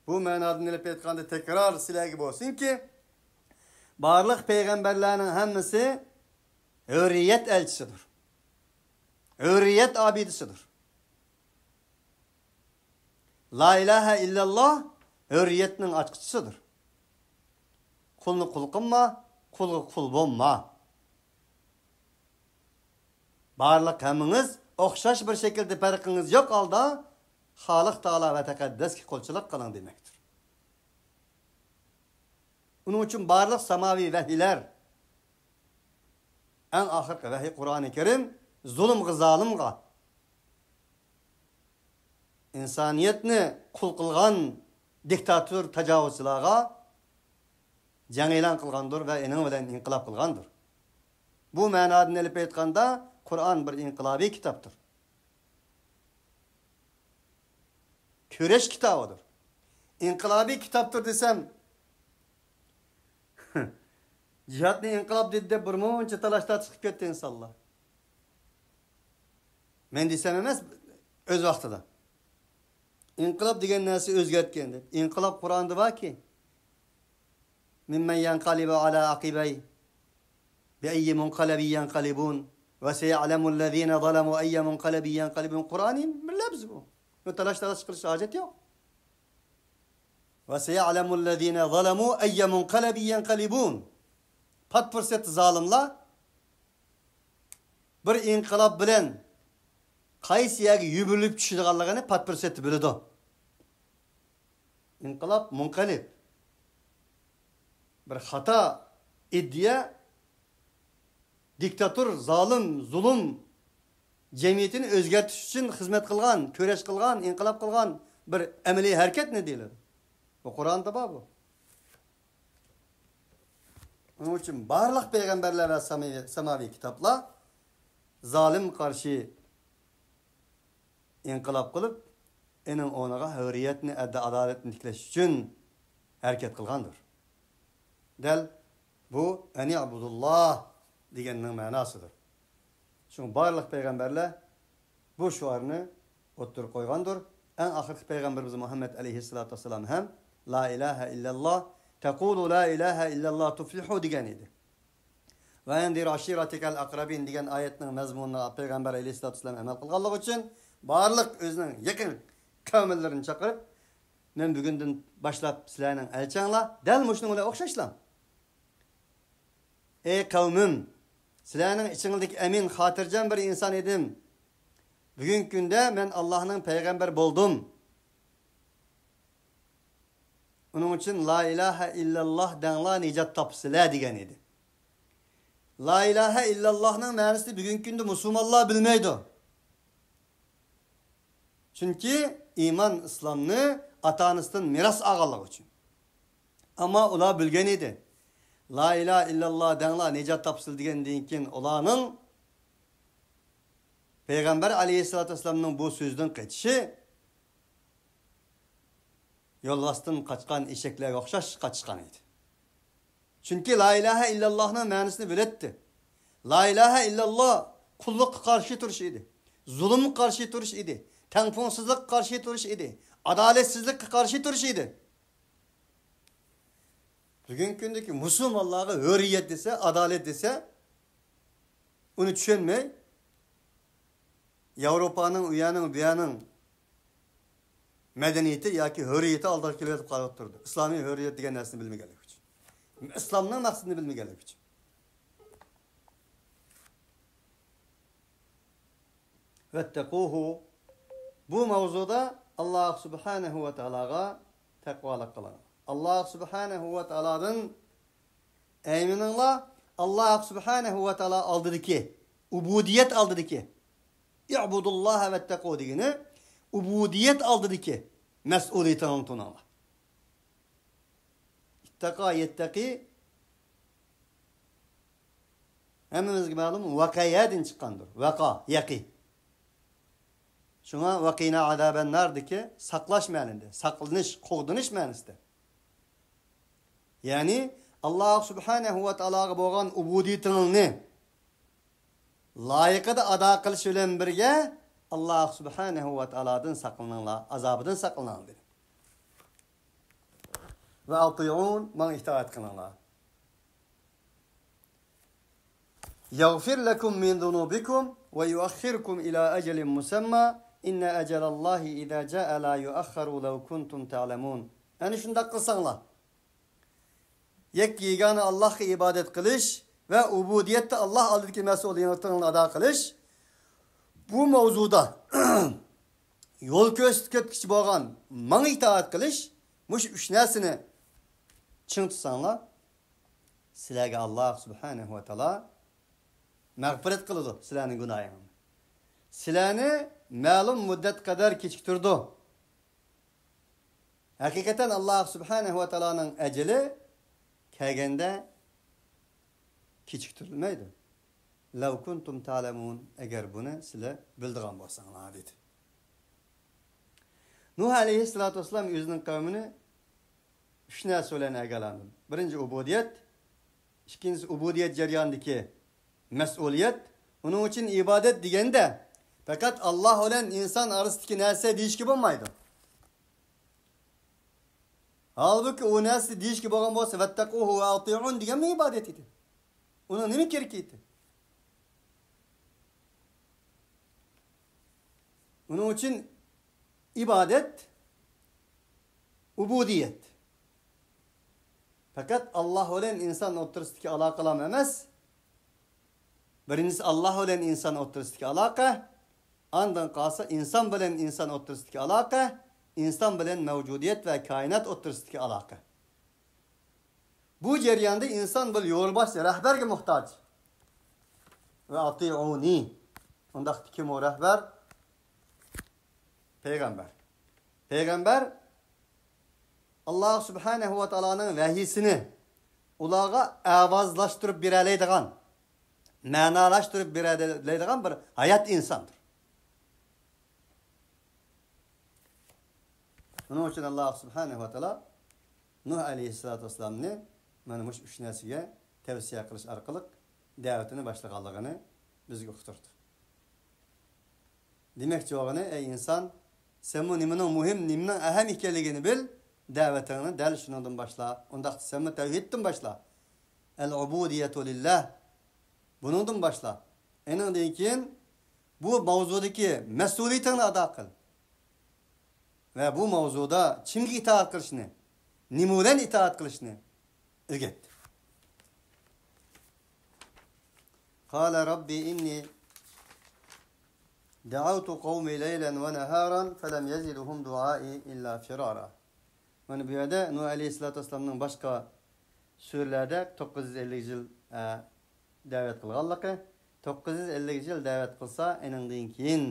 بۇ مەنادىن ئېلىپ ئېيتقاندا، تەكرار سىلەرگە بولسۇنكى، بارلىق پەيغەمبەرلەرنىڭ ھەممىسى ھۆرىيەت ئەلچىسىدۇر. ھۆرىيەت ئابىدىسىدۇر. لا ئىلاھە ئىللەللا ھۆرىيەتنىڭ ئاچقۇچىسىدۇر. قۇلنى قۇل قىلما، قۇلغا قۇل بولما. بارلىق ھەممىڭىز ئوخشاش بىر شەكىلدە پەرقىڭىز يوق ھالدا خالىق تائالا ۋە تەقەددەسكە قۇلچىلىق قىلىڭ دېمەكتۇر. ئۇنىڭ ئۈچۈن بارلىق ساماۋى ۋەھىيلەر، ئەڭ ئاخىرقى ۋەھىي قۇرئانى كەرىم، زۇلۇمغا، زالىمغا، ئىنسانىيەتنى قۇل قىلغان دىكتاتور، تاجاۋۇزچىلارغا جەڭ ئېلان قىلغاندۇر ۋە ئېنىڭ بىلەن ئىنقىلاب قىلغاندۇر. بۇ مەنادىن ئېلىپ ئېيتقاندا، قۇرئان بىر ئىنقىلابىي كىتابتۇر. كۈرەش كىتابىدۇر. ئىنقىلابىي كىتابتۇر دېسەم، جىھادنى ئىنقىلاب دېدى دەپ بىر مۇنچە تالاش تارتىش قىلىپ كەتتى ئىنسانلار. مەن دېسەم ئەمەس، ئۆز ۋاقتىدا. ئىنقىلاب دېگەن نەرسە ئۆزگەرتكەن دەپ. ئىنقىلاب قۇرئاندا باركى. ممن ينقلب على عقبيه فأي منقلب ينقلبون وسيعلم الذين ظلموا أي منقلب ينقلبون. قۇرئانىي بىر لەپز بۇ. بۇ تالاش تارتىش قىلىش ھاجەت يوق. وسيعلم الذين ظلموا أي منقلب ينقلبون. پات پۇرسەتتە زالىملار بىر ئىنقىلاب بىلەن قايسى يەرگە يۈمۈرۈلۈپ چۈشىدىغانلىقىنى پات پۇرسەتتە بىلىدۇ. ئىنقىلاب مۇنقەلىب. بىر خاتا ئىدىيە، دىكتاتور، زالىم، زۇلۇم جەمئىيىتىنى ئۆزگەرتىش ئۈچۈن خىزمەت قىلغان، كۈرەش قىلغان، ئىنقىلاب قىلغان بىر ئەمەلىي ھەرىكەتنى دېيىلىدۇ. بۇ قۇرئاندا بار بۇ. ئۇنىڭ ئۈچۈن بارلىق پەيغەمبەرلەر ۋە ساماۋى، ساماۋى كىتابلار زالىمغا قارشى ئىنقىلاب قىلىپ، ئېنىڭ ئورنىغا ھۆرىيەتنى، ئەدىل-ئادالەتنى تىكلەش ئۈچۈن ھەرىكەت قىلغاندۇر. دەل بۇ «ئەنىئبۇدۇللاھ» دېگەننىڭ مەناسىدۇر. شۇڭا بارلىق پەيغەمبەرلەر بۇ شوئارنى ئوتتۇرىغا قويغاندۇر. ئەڭ ئاخىرقى پەيغەمبىرىمىز مۇھەممەد ئەلەيھىسسالاتۇ ۋەسسالام ھەم «لا ئىلاھە ئىللەللاھ، تەقۇلۇ لا ئىلاھە ئىللەللاھ تۇفلىھۇ» دېگەن ئىدى. «ۋە ئەنزىر ئاشىراتەكەل ئەقرەبىن» دېگەن ئايەتنىڭ مەزمۇنىغا پەيغەمبەر ئەلەيھىسسالاتۇ ۋەسسالام ئەمەل قىلغانلىقى ئۈچۈن، بارلىق ئۆزىنىڭ يېقىن قەۋملىرىنى چاقىرىپ، «مەن بۈگۈندىن باشلاپ سىلەرنىڭ ئەلچىڭلار»، دەل مۇشۇنىڭ بىلەن ئوخشاشلا، «ئەي قەۋمىم، سىلەرنىڭ ئىچىڭىزدىكى ئەمىن، خاتىرجەم بىر ئىنسان ئىدىم. بۈگۈنكى كۈندە مەن ئاللاھنىڭ پەيغەمبىرى بولدۇم. ئۇنىڭ ئۈچۈن لا ئىلاھە ئىللەللاھ دەڭلار، نىجات تاپىسىلەر» دېگەن ئىدى. لا ئىلاھە ئىللەللاھنىڭ مەنىسىنى بۈگۈنكى كۈندە مۇسۇلمانلار بىلمەيدۇ. چۈنكى ئىمان ئىسلامنى ئاتا-ئانىسىدىن مىراس ئالغانلىقى ئۈچۈن. ئەمما ئۇلار بىلگەن ئىدى. «لا ئىلاھە ئىللەللاھ دەڭلار، نىجات تاپىسىلەر» دېگەندىن كېيىن ئۇلارنىڭ پەيغەمبەر ئەلەيھىسسالاتۇ ۋەسسالامنىڭ بۇ سۆزىدىن قېچىشى يولۋاستىن قاچقان ئېشەكلەرگە ئوخشاش قاچىشقان ئىدى. چۈنكى لا ئىلاھە ئىللەللاھنىڭ مەنىسىنى بىلەتتى. لا ئىلاھە ئىللەللاھ قۇللۇققا قارشى تۇرۇش ئىدى. زۇلۇمغا قارشى تۇرۇش ئىدى. تەڭپۇڭسىزلىققا قارشى تۇرۇش ئىدى. ئادالەتسىزلىككە قارشى تۇرۇش ئىدى. بۈگۈنكى كۈندىكى مۇسۇلمانلارغا ھۆرىيەت دېسە، ئادالەت دېسە، ئۇنى چۈشەنمەي، ياۋروپانىڭ، ئۇ يەرنىڭ، بۇ يەرنىڭ مەدەنىيىتى ياكى ھۆرىيىتى ئالدىغا كېلىۋېتىپ قاراپ تۇرىدۇ. ئىسلامىي ھۆرىيەت دېگەن نەرسىنى بىلمىگەنلىكى ئۈچۈن. ئىسلامنىڭ مەقسىتىنى بىلمىگەنلىكى ئۈچۈن. ۋەتتەقۇھۇ. بۇ ماۋزۇدا ئاللاھ سۇبھانەھۇ ۋە تائالاغا تەقۋالىق قىلىڭ. ئاللاھ سۇبھانەھۇ ۋە تائالادىن ئەيمىنىڭلار. ئاللاھ سۇبھانەھۇ ۋە تائالا ئالدىدىكى، ئۇبۇدىيەت ئالدىدىكى، «ئىئبۇدۇللاھە ۋەتتەقۇ» دېگىنى ئۇبۇدىيەت ئالدىدىكى مەسئۇلىيىتىڭلارنى تونۇڭلار. ئىتتەقا يەتتەقى ھەممىمىزگە مەلۇم، ۋەقەيەدىن چىققاندۇر. ۋەقا، يەقى. شۇڭا «ۋەقىنا ئازابەننار»دىكى ساقلاش مەنىدە، ساقلىنىش، قوغدىنىش مەنىسىدە. يەنى ئاللاھ سۇبھانەھۇ ۋە تائالاغا بولغان ئۇبۇدىيىتىڭلارنى لايىقىدا ئادا قىلىش بىلەن بىرگە، ئاللاھ سۇبھانەھۇ ۋە تائالادىن ساقلىنىڭلار، ئازابىدىن ساقلىنىڭلار دېدى. «ۋە ئەتىئۇن»، ماڭا ئىتائەت قىلىڭلار. «يەغفىر لەكۇم مىن زۇنۇبىكۇم ۋە يۇئەخخىركۇم ئىلە ئەجەلىن مۇسەمما، ئىننە ئەجەلەللاھى ئىزا جائە لا يۇئەخخەرۇ لەۋ كۇنتۇم تەئلەمۇن.» ئەنە شۇنداق قىلساڭلار، يەككە يېگانە ئاللاھقا ئىبادەت قىلىش ۋە ئۇبۇدىيەتتە ئاللاھ ئالدىدىكى مەسئۇلىيىتىڭلارنى ئادا قىلىش، بۇ ماۋزۇدا يول كۆرسىتىپ كەتكۈچى بولغان ماڭا ئىتائەت قىلىش، مۇشۇ ئۈچ نەرسىنى چىڭ تۇتساڭلار، سىلەرگە ئاللاھ سۇبھانەھۇ ۋە تائالا مەغپىرەت قىلىدۇ سىلەرنىڭ گۇناھىڭلارنى. سىلەرنى مەلۇم مۇددەت قەدەر كېچىكتۈرىدۇ. ھەقىقەتەن ئاللاھ سۇبھانەھۇ ۋە تائالانىڭ ئەجىلى كەلگەندە كېچىكتۈرۈلمەيدۇ. لەۋ كۇنتۇم تەئلەمۇن، ئەگەر بۇنى سىلەر بىلىدىغان بولساڭلار، دېدى. نۇھ ئەلەيھىسسالاتۇ ۋەسسالام ئۆزىنىڭ قەۋمىنى ئۈچ نەرسە بىلەن ئاگاھلاندۇردى. بىرىنچى ئۇبۇدىيەت، ئىككىنچىسى ئۇبۇدىيەت جەريانىدىكى مەسئۇلىيەت. ئۇنىڭ ئۈچۈن ئىبادەت دېگەندە پەقەت ئاللاھ بىلەن ئىنسان ئارىسىدىكى نەرسە دېيىشكە بولمايدۇ. ھالبۇكى، ئۇ نەرسە دېيىشكە بولغان بولسا، «ۋەتتەقۇھۇ ۋە ئەتىئۇن» دېگەنمۇ ئىبادەت ئىدى. ئۇنىڭ نېمە كېرىكى ئىدى؟ ئۇنىڭ ئۈچۈن ئىبادەت، ئۇبۇدىيەت پەقەت ئاللاھ بىلەن ئىنسان ئوتتۇرىسىدىكى ئالاقىلام ئەمەس. بىرىنچىسى ئاللاھ بىلەن ئىنسان ئوتتۇرىسىدىكى ئالاقە، ئاندىن قالسا ئىنسان بىلەن ئىنسان ئوتتۇرىسىدىكى ئالاقە، ئىنسان بىلەن مەۋجۇدىيەت ۋە كائىنات ئوتتۇرىسىدىكى ئالاقە. بۇ جەرياندا ئىنسان بىر يولباشچى، رەھبەرگە موھتاج. «ۋە ئەتىئۇنى». ئۇنداقتا كىم ئۇ رەھبەر؟ پەيغەمبەر. پەيغەمبەر ئاللاھ سۇبھانەھۇ ۋە تائالانىڭ ۋەھىيسىنى ئۇلارغا ئاۋازلاشتۇرۇپ بېرەلەيدىغان، مەنالاشتۇرۇپ بېرەلەيدىغان بىر ھايات ئىنساندۇر. شۇنىڭ ئۈچۈن ئاللاھ سۇبھانەھۇ ۋە تائالا نۇھ ئەلەيھىسسالاتۇ ۋەسسالامنى مانا مۇشۇ ئۈچ نەرسىگە تەۋسىيە قىلىش ئارقىلىق دەۋىتىنى باشلىغانلىقىنى بىزگە ئۇقتۇردى. دېمەكچى بولغىنى، ئەي ئىنسان، سەنمۇ نېمىنىڭ مۇھىم، نېمىنىڭ ئەھەم ئىكەنلىكىنى بىل، دەۋىتىڭنى دەل شۇنىڭدىن باشلا. ئۇنداقتا سەنمۇ تەۋھىدتىن باشلا. ئەل ئۇبۇدىيەتۇ لىللا. بۇنىڭدىن باشلا. ئېنىڭدىن كېيىن بۇ ماۋزۇدىكى مەسئۇلىيىتىڭنى ئادا قىل. ۋە بۇ ماۋزۇدا كىمگە ئىتائەت قىلىشنى، نېمە بىلەن ئىتائەت قىلىشنى ئۆگەت. قال رب إني دعوت قومي ليلا ونهارا فلم يزدهم دعائي إلا فرارا. مانا بۇ يەردە نۇھ ئەلەيھىسسالاتۇ ۋەسسالامنىڭ باشقا سۈرىلەردە توققۇز يۈز ئەللىك يىل، ئە، دەۋەت قىلغانلىقى، توققۇز يۈز ئەللىك يىل دەۋەت قىلسا، ئېنىڭدىن كېيىن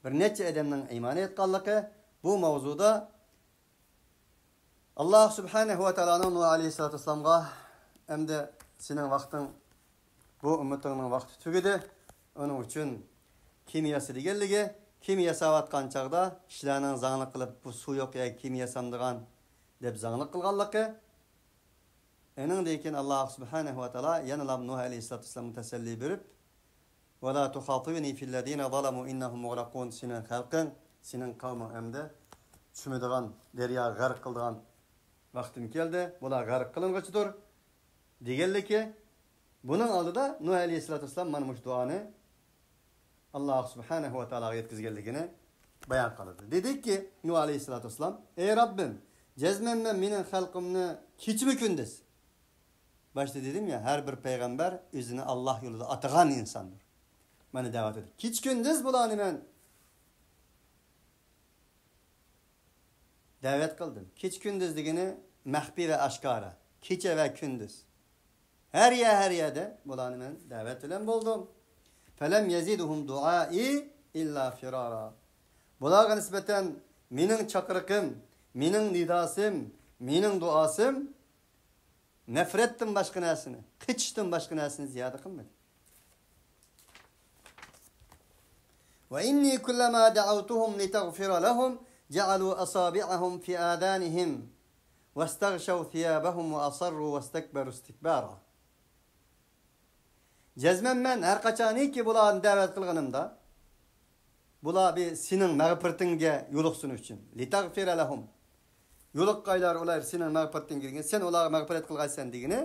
بىر نەچچە ئادەمنىڭ ئىمان ئېيتقانلىقى، بۇ ماۋزۇدا ئاللاھ سۇبھانەھۇ ۋە تائالانىڭ نۇھ ئەلەيھىسسالاتۇ ۋەسسالامغا، ئەمدى سېنىڭ ۋاقتىڭ، بۇ ئۈممىتىڭنىڭ ۋاقتى تۈگىدى، ئۇنىڭ ئۈچۈن كېمە ياسا دېگەنلىكى، كېمە ياساۋاتقان چاغدا كىشىلەرنىڭ زاڭلىق قىلىپ، بۇ سۇ يوق يەرگە كېمە ياسامدىغان دەپ زاڭلىق قىلغانلىقى. ئېنىڭدىن كېيىن ئاللاھ سۇبھانەھۇ ۋە تائالا يەنىلا نۇھ ئەلەيھىسسالاتۇ ۋەسسالامغا تەسەللى بېرىپ، ۋەلا تۇخاتىبنى فىللەزىنە زالەمۇ ئىننەھۇم مۇغرەقۇن، سېنىڭ خەلقىڭ، سېنىڭ قەۋمىڭ ئەمدى چۈمىدىغان، دەرياغا غەرق قىلىدىغان ۋاقتىم كەلدى، بۇلار غەرق قىلىنغۇچىدۇر، دېگەنلىكى، بۇنىڭ ئالدىدا نۇھ ئەلەيھىسسالاتۇ ۋەسسالام مانا مۇشۇ دۇئانى ئاللاھ سۇبھانەھۇ ۋە تائالاغا يەتكۈزگەنلىكىنى بايان قىلدى. دېدىكى، نۇھ ئەلەيھىسسالاتۇ ۋەسسالام، ئەي رەببىم، جەزمەن مەن مېنىڭ خەلقىمنى كېچىمۇ كۈندۈز. باشتا دېدىم يا، ھەر بىر پەيغەمبەر ئۆزىنى ئاللاھ يولىدا ئاتىغان ئىنساندۇر. مانا دەۋاتىدۇ. كېچە كۈندۈز بۇلارنى مەن دەۋەت قىلدىم. كېچە كۈندۈز دېگىنى مەخپىي ۋە ئاشكارا، كېچە ۋە كۈندۈز. ھەر يەر، ھەر يەردە بۇلارنى مەن دەۋەت بىلەن بولدۇم. فەلەم يەزىدھۇم دۇئائى ئىللا فىرارا. بۇلارغا نىسبەتەن مېنىڭ چاقىرىقىم، مېنىڭ نىداسىم، مېنىڭ دۇئاسىم نەپرەتتىن باشقا نەرسىنى، قېچىشتىن باشقا نەرسىنى زىيادە قىلمىدى. وإني كلما دعوتهم لتغفر لهم جعلوا أصابعهم في آذانهم واستغشوا ثيابهم وأصروا واستكبروا استكبارا. جەزمەن مەن ھەر قاچانكى بۇلارنى دەۋەت قىلغىنىمدا، بۇلار بىر سېنىڭ مەغپىرىتىڭگە يولۇقسۇن ئۈچۈن. لىتەغفىرە لەھۇم. يولۇققايلار ئۇلار سېنىڭ مەغپىرىتىڭگە دېگىنى، سەن ئۇلارغا مەغپىرەت قىلغايسەن دېگىنى،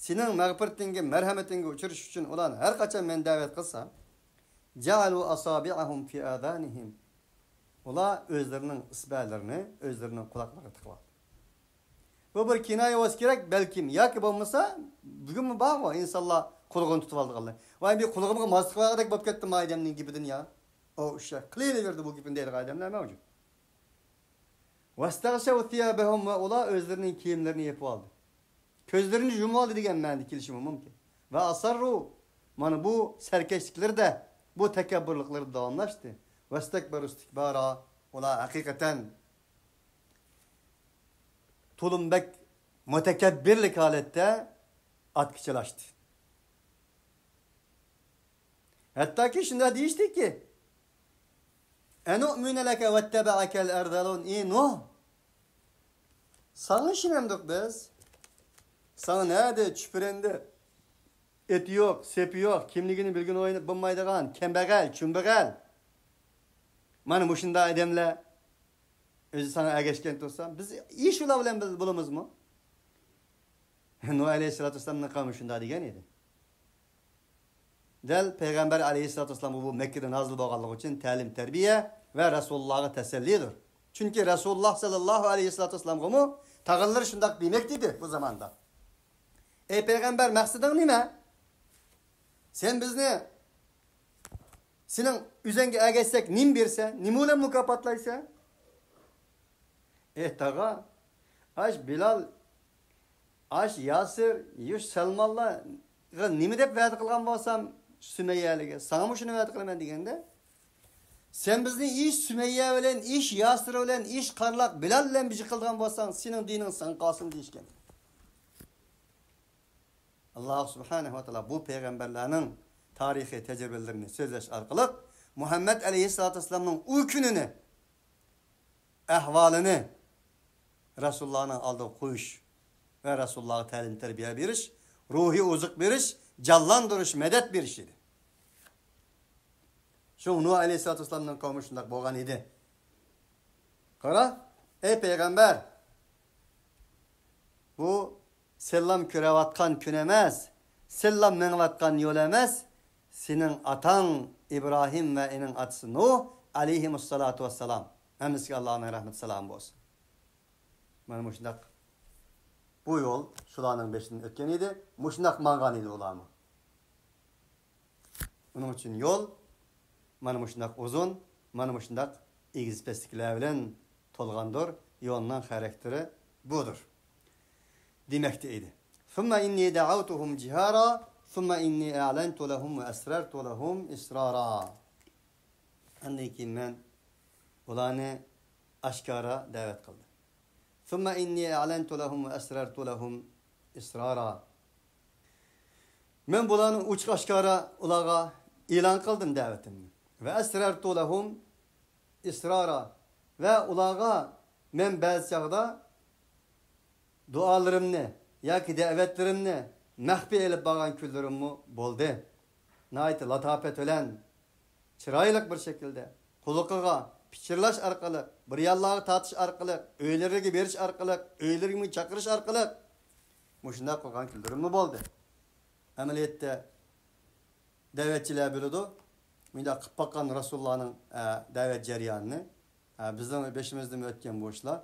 سېنىڭ مەغپىرىتىڭگە، مەرھەمىتىڭگە ئۇچرىشىش ئۈچۈن ئۇلارنى ھەر قاچان مەن دەۋەت قىلسام، جەئەلۇ ئاسابىئەھۇم فى ئازانىھىم. ئۇلار ئۆزلىرىنىڭ ئىسبەلىرىنى ئۆزلىرىنىڭ قۇلاقلىرىغا تىقىۋالدى. بۇ بىر كىنايە بولسا كېرەك، بەلكىم، ياكى بولمىسا، بۈگۈنمۇ بارغۇ ئىنسانلار قۇلىقىنى تۇتۇۋالىدىغانلار. ۋاي، بۇ قۇلىقىمغا ماس قىلىۋالغۇدەك بولۇپ كەتتىم ئايدەمنىڭ گېپىدىن يا. ئۇ ئىششە قىلىۋېرىدۇ بۇ گېپىنى دەيدىغان ئادەملەر مەۋجۇت. ۋەستەغشەۋ سىيابەھۇم، ۋە ئۇلار ئۆزلىرىنىڭ كىيىملىرىنى يېپىۋالدى. كۆزلىرىنى يۇمۇۋالدى دېگەن مەنىدە كېلىشىمۇ مۇمكىن. ۋە ئەسەررۇ، مانا بۇ سەركەشلىكلىرىدە، بۇ تەكەببۇرلۇقلىرىدا داۋاملاشتى. ۋەستەكبەرۇ ئىستىكبارا، ئۇلار ھەقىقەتەن تولىمۇ بەك مۇتەكەببىرلىك ھالەتتە ئاتقا چىلاشتى. ھەتتاكى شۇنداق دېيىشتىكى، ئەنۇئمىنە لەكە ۋەتتەبەئەكەل ئەرزەلۇن. ئى نۇھ! ساڭا ئىشىنەمدۇق بىز؟ ساڭا نەدە چۈپرەندە، ئېتى يوق، سېپى يوق، كىملىكىنى بىلگىنى ئويناپ بولمايدىغان، كەمبەغەل، چۈمبەغەل. مانا مۇشۇنداق ئادەملەر ئۆزى ساڭا ئەگەشكەن تۇرسا، بىز ئىش ئۇلار بىلەن بىز بولىمىزمۇ؟ نۇھ ئەلەيھىسسالاتۇ ۋەسسالامنىڭ قەۋمى شۇنداق دېگەن ئىدى. دەل پەيغەمبەر ئەلەيھىسسالاتۇ ۋەسسالام بۇ مەككىدە نازىل بولغانلىقى ئۈچۈن تەلىم-تەربىيە ۋە رەسۇلۇللاغا تەسەللىدۇر. چۈنكى رەسۇلۇللا ساللاللاھۇ ئەلەيھى ۋەسسالامغىمۇ تاغىلىرى شۇنداق دېمەكتە ئىدى بۇ زاماندا. ئەي پەيغەمبەر، مەقسىتىڭ نېمە؟ سەن بىزنى سېنىڭ ئۆزۈڭگە ئەگەشسەك نېمە بېرىسەن؟ نېمە بىلەن مۇكاپاتلايسەن؟ ئېي تاغا، ئاش بىلال، ئاش ياسىر، يۇش سەلمانلارغا نېمە دەپ ۋەدە قىلغان بولسام، سۈمەييەلىگە، ساڭىمۇ شۇنى ۋەدە قىلىمەن دېگەندە، سەن بىزنى ئىش سۈمەييە بىلەن، ئىش ياسىر بىلەن، ئىش قارلاق بىلال بىلەن بىر قىلىدىغان بولساڭ، سېنىڭ دىنىڭ ساڭا قالسۇن دېيىشكەن. ئاللاھ سۇبھانەھۇ ۋە تائالا بۇ پەيغەمبەرلەرنىڭ تارىخىي تەجرىبىلىرىنى سۆزلەش ئارقىلىق مۇھەممەد ئەلەيھىسسالاتۇ ۋەسسالامنىڭ ئۇ كۈنىنى، ئەھۋالىنى رەسۇلۇللانىڭ ئالدىغا قويۇش ۋە رەسۇلۇللاغا تەلىم-تەربىيە بېرىش، روھىي ئوزۇق بېرىش، جانلاندۇرۇش، مەدەت بېرىش ئىدى. شۇڭا نۇھ ئەلەيھىسسالاتۇ ۋەسسالامنىڭ قەۋمى شۇنداق بولغان ئىدى. قارا، ئەي پەيغەمبەر، بۇ سەنلام كۆرۈۋاتقان كۈن ئەمەس، سەنلام مېڭىۋاتقان يول ئەمەس، سېنىڭ ئاتاڭ ئىبراھىم ۋە ئېنىڭ ئاتىسى نۇھ ئەلەيھىمۇسسالاتۇ ۋەسسالام. ھەممىسىگە ئاللانىڭ رەھمىتى سالامى بولسۇن. مانا مۇشۇنداق بۇ يول شۇلارنىڭ بېشىدىن ئۆتكەن ئىدى، مۇشۇنداق ماڭغان ئىدى ئۇلارمۇ. ئۇنىڭ ئۈچۈن يول مانا مۇشۇنداق ئۇزۇن، مانا مۇشۇنداق ئېگىز-پەسلىكلەر بىلەن تولغاندۇر. يولنىڭ خاراكتېرى بۇدۇر. دېمەكتە ئىدى. ثم إني دعوتهم جهارا، ثم إني أعلنت لهم وأسررت لهم إسرارا. ئاندىن كېيىن مەن ئۇلارنى ئاشكارا دەۋەت قىلدىم. ثم إني أعلنت لهم وأسررت لهم إسرارا. مەن بۇلارنى ئوچۇق ئاشكارا ئۇلارغا ئېلان قىلدىم دەۋىتىمنى. وأسررت لهم إسرارا. ۋە ئۇلارغا مەن بەزى چاغدا دۇئالىرىمنى ياكى دەۋەتلىرىمنى مەخپىي ئېلىپ بارغان كۈنلىرىممۇ بولدى. ناھايىتى لاتاپەت بىلەن، چىرايلىق بىر شەكىلدە، قۇلىقىغا پىچىرلاش ئارقىلىق، بىر يانلارغا تارتىش ئارقىلىق، ئۆيلىرىگە بېرىش ئارقىلىق، ئۆيلىرىگە چاقىرىش ئارقىلىق مۇشۇنداق قىلغان كۈنلىرىممۇ بولدى. ئەمەلىيەتتە دەۋەتچىلەر بىلىدۇ، مۇنداق قىلىپ باققان رەسۇلۇللانىڭ، ئە، دەۋەت جەريانىنى. ئە، بىزنىڭ بېشىمىزدىنمۇ ئۆتكەن بۇ ئىشلار.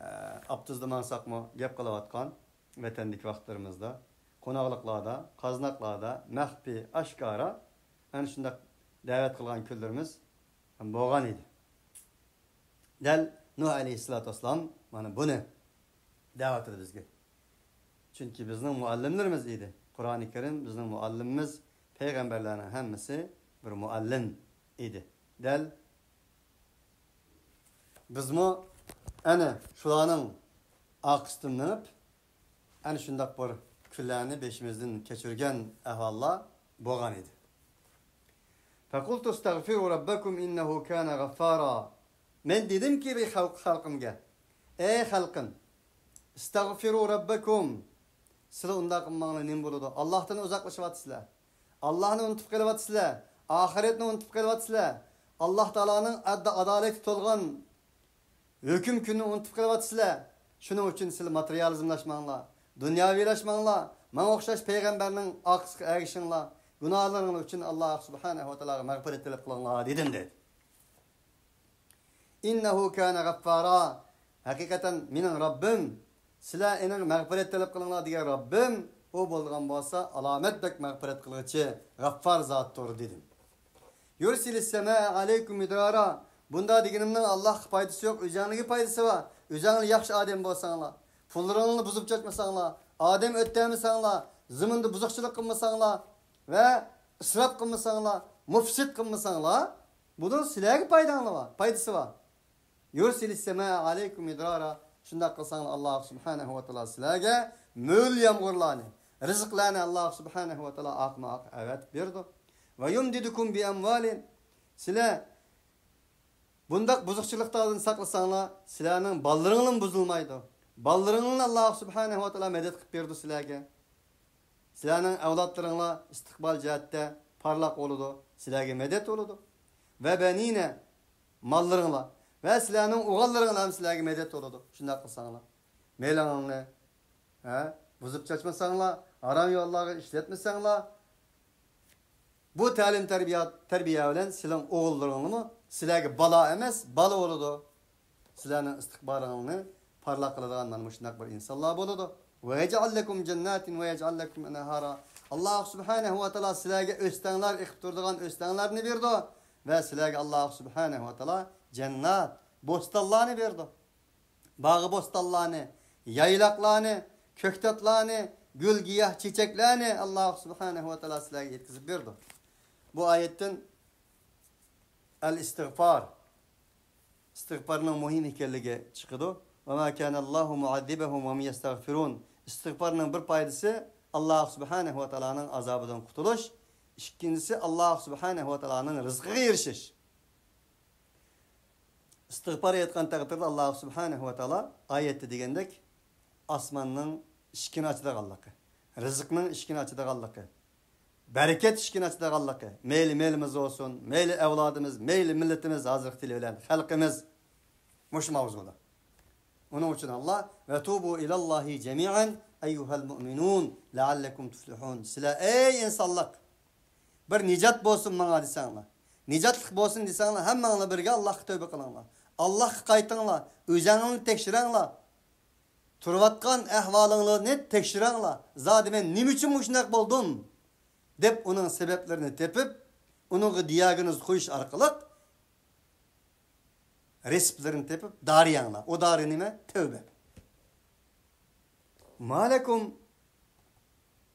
ئە، ئاپتوبۇستا ماڭساقمۇ گەپ قىلىۋاتقان ۋەتەندىكى ۋاقىتلىرىمىزدا، قوناقلىقلاردا، قازناقلاردا مەخپىي، ئاشكارا ئەنە شۇنداق دەۋەت قىلغان كۈنلىرىمىز بولغان ئىدى. دەل نۇھ ئەلەيھىسسالاتۇ ۋەسسالام مانا بۇنى دەۋاتىدۇ بىزگە. چۈنكى بىزنىڭ مۇئەللىملىرىمىز ئىدى. قۇرئانى كەرىم بىزنىڭ مۇئەللىمىمىز، پەيغەمبەرلەرنىڭ ھەممىسى بىر مۇئەللىم ئىدى. دەل بىزمۇ ئەنە شۇلارنىڭ ئارقىسىدىن مېڭىپ، ئەنە شۇنداق بىر كۈنلەرنى بېشىمىزدىن كەچۈرگەن ئەھۋاللار بولغان ئىدى. فقلت استغفروا ربكم إنه كان غفارا. مەن دېدىمكى بۇ خەلق، خەلقىمگە، ئەي خەلقىم، استغفروا ربكم. سىلەر ئۇنداق قىلماڭلار، نېمە بولىدۇ؟ ئاللاھتىن ئۇزاقلىشىۋاتىسىلەر. ئاللاھنى ئۇنتۇپ قېلىۋاتىسىلەر. ئاخىرەتنى ئۇنتۇپ قېلىۋاتىسىلەر. ئاللاھ تائالانىڭ ئەد-، ئادالىتى تولغان ھۆكۈم كۈنىنى ئۇنتۇپ قېلىۋاتىسىلەر. شۇنىڭ ئۈچۈن سىلەر ماتېرىيالىزملاشماڭلار، دۇنياۋىلاشماڭلار، ماڭا ئوخشاش پەيغەمبەرنىڭ ئارقىسىغا ئەگىشىڭلار، گۇناھلىرىڭلار ئۈچۈن ئاللاھ سۇبھانەھۇ ۋە تائالاغا مەغپىرەت تەلەپ قىلىڭلار دېدىم دەيدۇ. إنه كان غفارا. ھەقىقەتەن مېنىڭ رەببىم، سىلەر ئېنىڭ مەغپىرەت تەلەپ قىلىڭلار دېگەن رەببىم، ئۇ بولغان بولسا ئالامەت بەك مەغپىرەت قىلغۇچى، غەففار زاتتۇر دېدىم. يرسل السماء عليكم مدرارا. بۇنداق دېگىنىمنىڭ ئاللاھقا پايدىسى يوق، ئۆزۈڭلارغا پايدىسى بار. ئۆزۈڭلار ياخشى ئادەم بولساڭلار، پۇللىرىڭلارنى بۇزۇپ چاچمىساڭلار، ئادەم ئۆلتۈرمىسەڭلار، زېمىندا بۇزۇقچىلىق قىلمىساڭلار ۋە ئىسراپ قىلمىساڭلار، مۇفسىد قىلمىساڭلار، بۇنىڭ سىلەرگە پايداڭلار بار، پايدىسى بار. يرسل السماء عليكم مدرارا. شۇنداق قىلساڭلار، ئاللاھ سۇبھانەھۇ ۋە تائالا سىلەرگە مۆل يامغۇرلارنى، رىزىقلارنى ئاللاھ سۇبھانەھۇ ۋە تائالا ئاقما ئاق ئەۋەتىپ بېرىدۇ. ويمددكم بأموال. سىلەر بۇنداق بۇزۇقچىلىقلاردىن ساقلىساڭلار، سىلەرنىڭ بالىلىرىڭلارمۇ بۇزۇلمايدۇ. بالىلىرىڭلارنى ئاللاھ سۇبھانەھۇ ۋە تائالا مەدەت قىلىپ بېرىدۇ سىلەرگە. سىلەرنىڭ ئەۋلادلىرىڭلار ئىستىقبال جەھەتتە پارلاق بولىدۇ، سىلەرگە مەدەت بولىدۇ. وبنين، ماللىرىڭلار ۋە سىلەرنىڭ ئوغۇللىرىڭلار ھەم سىلەرگە مەدەت بولىدۇ. شۇنداق قىلساڭلار، مېلىڭلارنى، ھە، بۇزۇپ چاچمىساڭلار، ھارام يوللارغا ئىشلەتمىسەڭلار، بۇ تەلىم تەربىيە، تەربىيە بىلەن سىلىڭ ئوغۇللىرىڭلارمۇ سىلەرگە بالا ئەمەس، بالا بولىدۇ. سىلەرنىڭ ئىستىقبالىڭلارنى پارلاق قىلىدىغان مانا مۇشۇنداق بىر ئىنسانلار بولىدۇ. ويجعل لكم جنات ويجعل لكم أنهارا. ئاللاھ سۇبھانەھۇ ۋە تائالا سىلەرگە ئۆستەڭلار ئېقىپ تۇرىدىغان ئۆستەڭلەرنى بېرىدۇ ۋە سىلەرگە ئاللاھ سۇبھانەھۇ ۋە تائالا جەننەت، بوستانلارنى بېرىدۇ. باغ-بوستانلارنى، يايلاقلارنى، كۆكتاتلارنى، گۈل-گىياھ، چېچەكلەرنى ئاللاھ سۇبھانەھۇ ۋە تائالا سىلەرگە يەتكۈزۈپ بېرىدۇ. بۇ ئايەتتىن ئەل ئىستىغفار، ئىستىغفارنىڭ مۇھىم ئىكەنلىكى چىقىدۇ. وما كان الله معذبهم وهم يستغفرون. ئىستىغفارنىڭ بىر پايدىسى ئاللاھ سۇبھانەھۇ ۋە تائالانىڭ ئازابىدىن قۇتۇلۇش، ئىككىنچىسى ئاللاھ سۇبھانەھۇ ۋە تائالانىڭ رىزقىغا ئېرىشىش. ئىستىغپار ئېيتقان تەقدىردە ئاللاھ سۇبھانەھۇ ۋە تائالا ئايەتتە دېگەندەك، ئاسماننىڭ ئىشىكىنى ئاچىدىغانلىقى، رىزىقنىڭ ئىشىكىنى ئاچىدىغانلىقى، بەرىكەت ئىشىكىنى ئاچىدىغانلىقى، مەيلى مېلىمىز بولسۇن، مەيلى ئەۋلادىمىز، مەيلى مىللىتىمىز، ھازىرقى تىلى بىلەن خەلقىمىز مۇشۇ ماۋزۇدا. ئۇنىڭ ئۈچۈن ئاللا، «ۋە تۇبۇ ئىلاللاھى جەمىئەن ئەييۇھەل مۇئمىنۇن لەئەللەكۇم تۇفلىھۇن.» سىلەر، ئەي ئىنسانلىق، بىر نىجات بولسۇن ماڭا دېسەڭلار، نىجاتلىق بولسۇن دېسەڭلار، ھەممەڭلار بىرگە ئاللاھقا تەۋبە قىلىڭلار. ئاللاھقا قايتىڭلار، ئۆزەڭلارنى تەكشۈرەڭلار. تۇرۇۋاتقان ئەھۋالىڭلارنى تەكشۈرەڭلار. زادى مەن نېمە ئۈچۈن مۇشۇنداق بولدۇم؟ دەپ ئۇنىڭ سەۋەبلىرىنى تېپىپ، ئۇنىڭغا دىياگنوز قويۇش ئارقىلىق رېتسېپلىرىنى تېپىپ، دارى يەڭلار. ئۇ دارى نېمە؟ تەۋبە. ما لەكۇم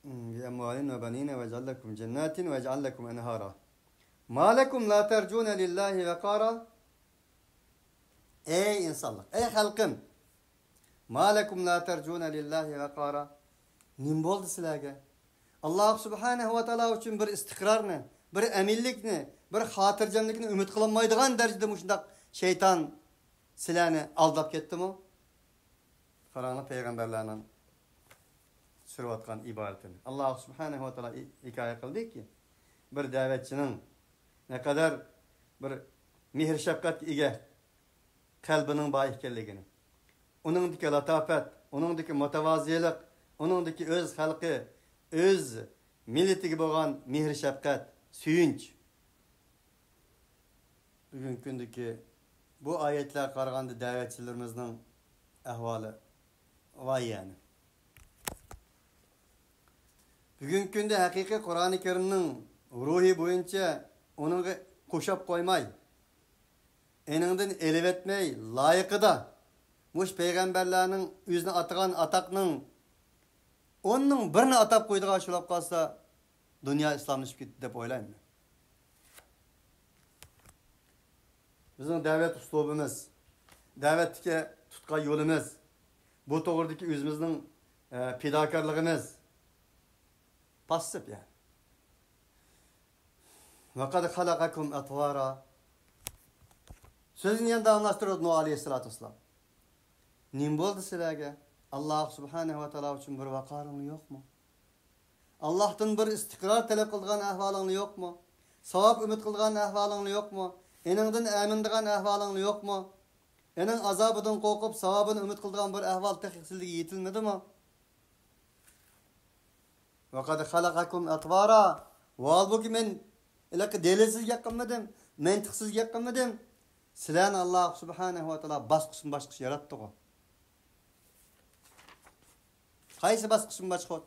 بىئەمۋالىن ۋە بەنىنە ۋەيەجئەل لەكۇم جەنناتىن ۋەيەجئەل لەكۇم ئەنھارا. ما لەكۇم لا تەرجۇنە لىللاھى ۋەقارا. ئەي ئىنسانلىق، ئەي خەلقىم! ما لەكۇم لا تەرجۇنە لىللاھى ۋەقارا. نېمە بولدى سىلەرگە؟ ئاللاھ سۇبھانەھۇ ۋە تائالا ئۈچۈن بىر ئىستىقرارنى، بىر ئەمىنلىكنى، بىر خاتىرجەملىكنى ئۈمىد قىلالمايدىغان دەرىجىدە مۇشۇنداق شەيتان سىلەرنى ئالداپ كەتتىمۇ؟ قاراڭلار پەيغەمبەرلەرنىڭ سۈرۈۋاتقان ئىبارىتىنى. ئاللاھ سۇبھانەھۇ ۋە تائالا ھى-، ھېكايە قىلدىكى، بىر دەۋەتچىنىڭ نەقەدەر بىر مېھىر-شەپقەتكە ئىگە قەلبىنىڭ بار ئىكەنلىكىنى، ئۇنىڭدىكى لاتاپەت، ئۇنىڭدىكى مۇتەۋازىلىق، ئۇنىڭدىكى ئۆز خەلقى، ئۆز مىللىتىگە بولغان مېھىر-شەپقەت، سۆيۈنچ. بۈگۈنكى كۈندىكى بۇ ئايەتلەرگە قارىغاندا دەۋەتچىلىرىمىزنىڭ ئەھۋالى ۋاي يەنى. بۈگۈنكى كۈندە ھەقىقىي قۇرئانى كەرىمنىڭ روھى بويىچە ئۇنىڭغا قوشاپ قويماي، ئېنىڭدىن ئېلىۋەتمەي، لايىقىدا مۇشۇ پەيغەمبەرلەرنىڭ ئۆزىنى ئاتىغان ئاتاقنىڭ ئوننىڭ بىرىنى ئاتاپ قويىدىغان ئىش بولۇپ قالسا، دۇنيا ئىسلاملىشىپ كېتىدۇ دەپ ئويلايمەن. بىزنىڭ دەۋەت ئۇسلۇبىمىز، دەۋەتتىكى تۇتقان يولىمىز، بۇ توغرىدىكى ئۆزىمىزنىڭ، ئە، پىداكارلىقىمىز پاسسىپ، يەنى. ۋەقەد خەلەقەكۇم ئەتۋارا. سۆزىنى يەنە داۋاملاشتۇرۇۋاتىدۇ نۇھ ئەلەيھىسسالاتۇ ۋەسسالام. نېمە بولدى سىلەرگە؟ ئاللاھ سۇبھانەھۇ ۋە تائالا ئۈچۈن بىر ۋەقارىڭلار يوقمۇ؟ ئاللاھتىن بىر ئىستىقرار تەلەپ قىلىدىغان ئەھۋالىڭلار يوقمۇ؟ ساۋاب ئۈمىد قىلىدىغان ئەھۋالىڭلار يوقمۇ؟ ئېنىڭدىن ئەمىنىدىغان ئەھۋالىڭلار يوقمۇ؟ ئېنىڭ ئازابىدىن قورقۇپ، ساۋابىنى ئۈمىد قىلىدىغان بىر ئەھۋال تېخى سىلەرگە يېتىلمىدىمۇ؟ ۋەقەد خەلەقەكۇم ئەتۋارا. ۋاھالبۇكى، مەن ھېلىقى دەلىلسىز گەپ قىلمىدىم، مەنتىقسىز گەپ قىلمىدىم. سىلەرنى ئاللاھ سۇبھانەھۇ ۋە تائالا باسقۇچمۇ باسقۇچ ياراتتىغۇ. قايسى باسقۇچمۇ باسقۇچ؟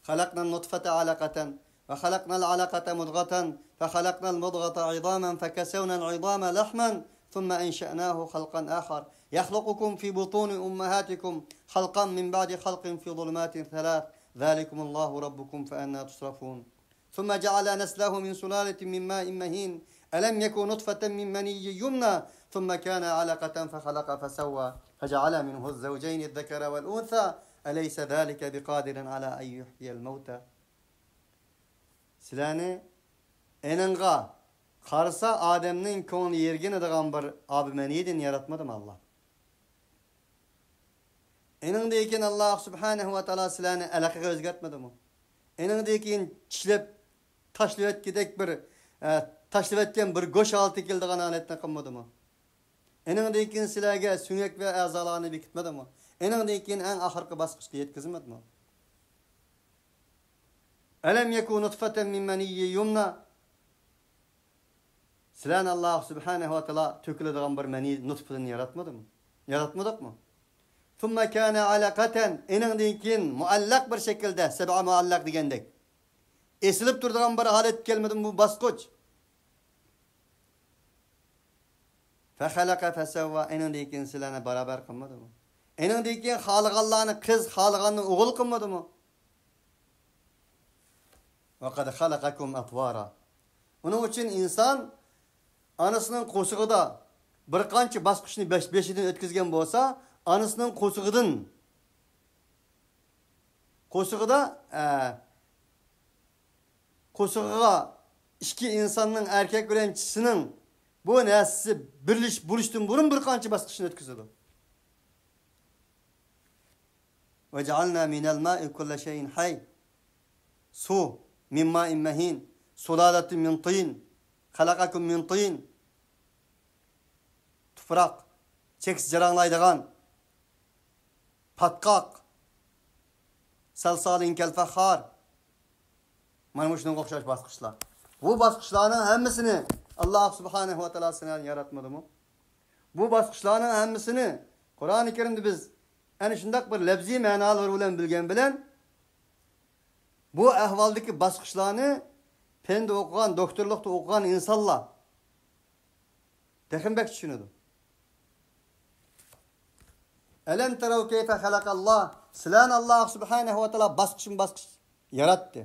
خەلەقنەن نۇتفەتە ئەلەقەتەن، ۋە خەلەقنەل ئەلەقەتە مۇدغەتەن، فە خەلەقنەل مۇدغەتە ئىزامەن، فە كەسەۋنەل ئىزامە لەھمەن، ثم أنشأناه خلقا آخر، يخلقكم في بطون أمهاتكم خلقا من بعد خلق في ظلمات ثلاث، ذلكم الله ربكم فأنى تصرفون. ثم جعل نسله من سلالة من ماء مهين، ألم يك نطفة من مني يمنى، ثم كان علقة فخلق فسوى، فجعل منه الزوجين الذكر والأنثى، أليس ذلك بقادر على أن يحيي الموتى. سىلەرنى ئېنىڭغا قارىسا ئادەمنىڭ كۆڭلى يىرگىنىدىغان بىر ئابىمەنىدىن ياراتمىدىمۇ ئاللاھ؟ ئېنىڭدىن كېيىن ئاللاھ سۇبھانەھۇ ۋە تائالا سىلەرنى ئەلەقىگە ئۆزگەرتمىدىمۇ؟ ئېنىڭدىن كېيىن چىشلەپ تاشلىۋەتكۈدەك بىر، ئە، تاشلىۋەتكەن بىر گۆش ھالىتىگە كېلىدىغان ھالەتنى قىلمىدىمۇ؟ ئېنىڭدىن كېيىن سىلەرگە سۆڭەك ۋە ئەزالارنى بېكىتمىدىمۇ؟ ئېنىڭدىن كېيىن ئەڭ ئاخىرقى باسقۇچقا يەتكۈزمىدىمۇ؟ ئەلەم يەكۇ نۇتفەتەن مىن مەنىيي يۇمنا. سىلەرنى ئاللاھ سۇبھانەھۇ ۋە تائالا تۆكۈلىدىغان بىر مەنىي نۇتفىدىن ياراتمىدىمۇ؟ ياراتمىدۇقمۇ؟ ثم كان علقة، ئېنىڭدىن كېيىن مۇئەللەق بىر شەكىلدە، سەبئە مۇئەللەق دېگەندەك، ئېسىلىپ تۇرىدىغان بىر ھالەتكە كەلمىدىمۇ بۇ باسقۇچ؟ فخلق فسوى، ئېنىڭدىن كېيىن سىلەرنى بارابەر قىلمىدىمۇ؟ ئېنىڭدىن كېيىن خالىغانلارنى قىز، خالىغاننى ئوغۇل قىلمىدىمۇ؟ وقد خلقكم أطوارا. ئۇنىڭ ئۈچۈن ئىنسان ئانىسىنىڭ قورسىقىدا بىر قانچە باسقۇچنى بېش-، بېشىدىن ئۆتكۈزگەن بولسا، ئانىسىنىڭ قورسىقىدىن، قورسىقىدا، ئە، قورسىقىغا ئىككى ئىنساننىڭ، ئەركەك بىلەن چىشىنىڭ بۇ نەرسىسى بىرلىشىپ بولۇشتىن بۇرۇن بىر قانچە باسقۇچنى ئۆتكۈزىدۇ. وجعلنا من الماء كل شيء حي. سۇ، من ماء مهين، سلالة من طين، خلقكم من طين. تۇپراق، چەكسىز جاراڭلايدىغان، پاتقاق، سەلسالىن كەلفەخار. مانا مۇشۇنىڭغا ئوخشاش باسقۇچلار. بۇ باسقۇچلارنىڭ ھەممىسىنى ئاللاھ سۇبھانەھۇ ۋە تائالا سىلەرنى ياراتمىدىمۇ؟ بۇ باسقۇچلارنىڭ ھەممىسىنى قۇرئانى كەرىمدە بىز ئەنە شۇنداق بىر لەپزىي مەنالىرى بىلەن بىلگەن بىلەن، بۇ ئەھۋالدىكى باسقۇچلارنى پەندە ئوقۇغان، دوكتورلۇقتا ئوقۇغان ئىنسانلار تېخىمۇ بەك چۈشىنىدۇ. ئەلەم تەرەۋ كەيفە خەلەقەللاھ. سىلەرنى ئاللاھ سۇبھانەھۇ ۋە تائالا باسقۇچمۇ باسقۇچ ياراتتى.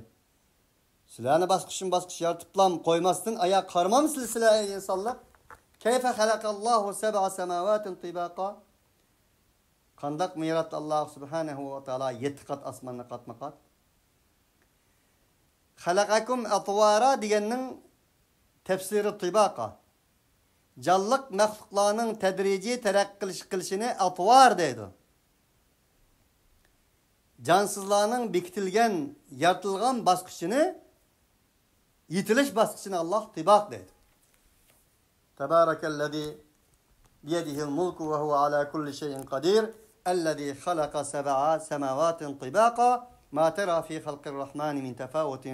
سىلەرنى باسقۇچمۇ باسقۇچ يارىتىپلا قويماستىن، ئايا قارىمامسىلەر سىلەر، ئەي ئىنسانلار؟ كەيفە خەلەقەللاھۇ سەبئە سەماۋاتىن تىباقا. قانداقمۇ ياراتتى ئاللاھ سۇبھانەھۇ ۋە تائالا يەتتە قات ئاسماننى قاتمۇ قات؟ خەلەقەكۇم ئەتۋارا دېگەننىڭ تەپسىرى تىباقا. جانلىق مەخلۇقلارنىڭ تەدرىجىي تەرەققىي قىلىش، قىلىشىنى ئەتۋار دەيدۇ. جانسىزلارنىڭ بېكىتىلگەن، يارىتىلغان باسقۇچىنى، يېتىلىش باسقۇچىنى ئاللاھ تىباق دەيدۇ. تبارك الذي بيده الملك وهو على كل شيء قدير، الذي خلق سبع سماوات طباقا ما ترى في خلق الرحمن من تفاوت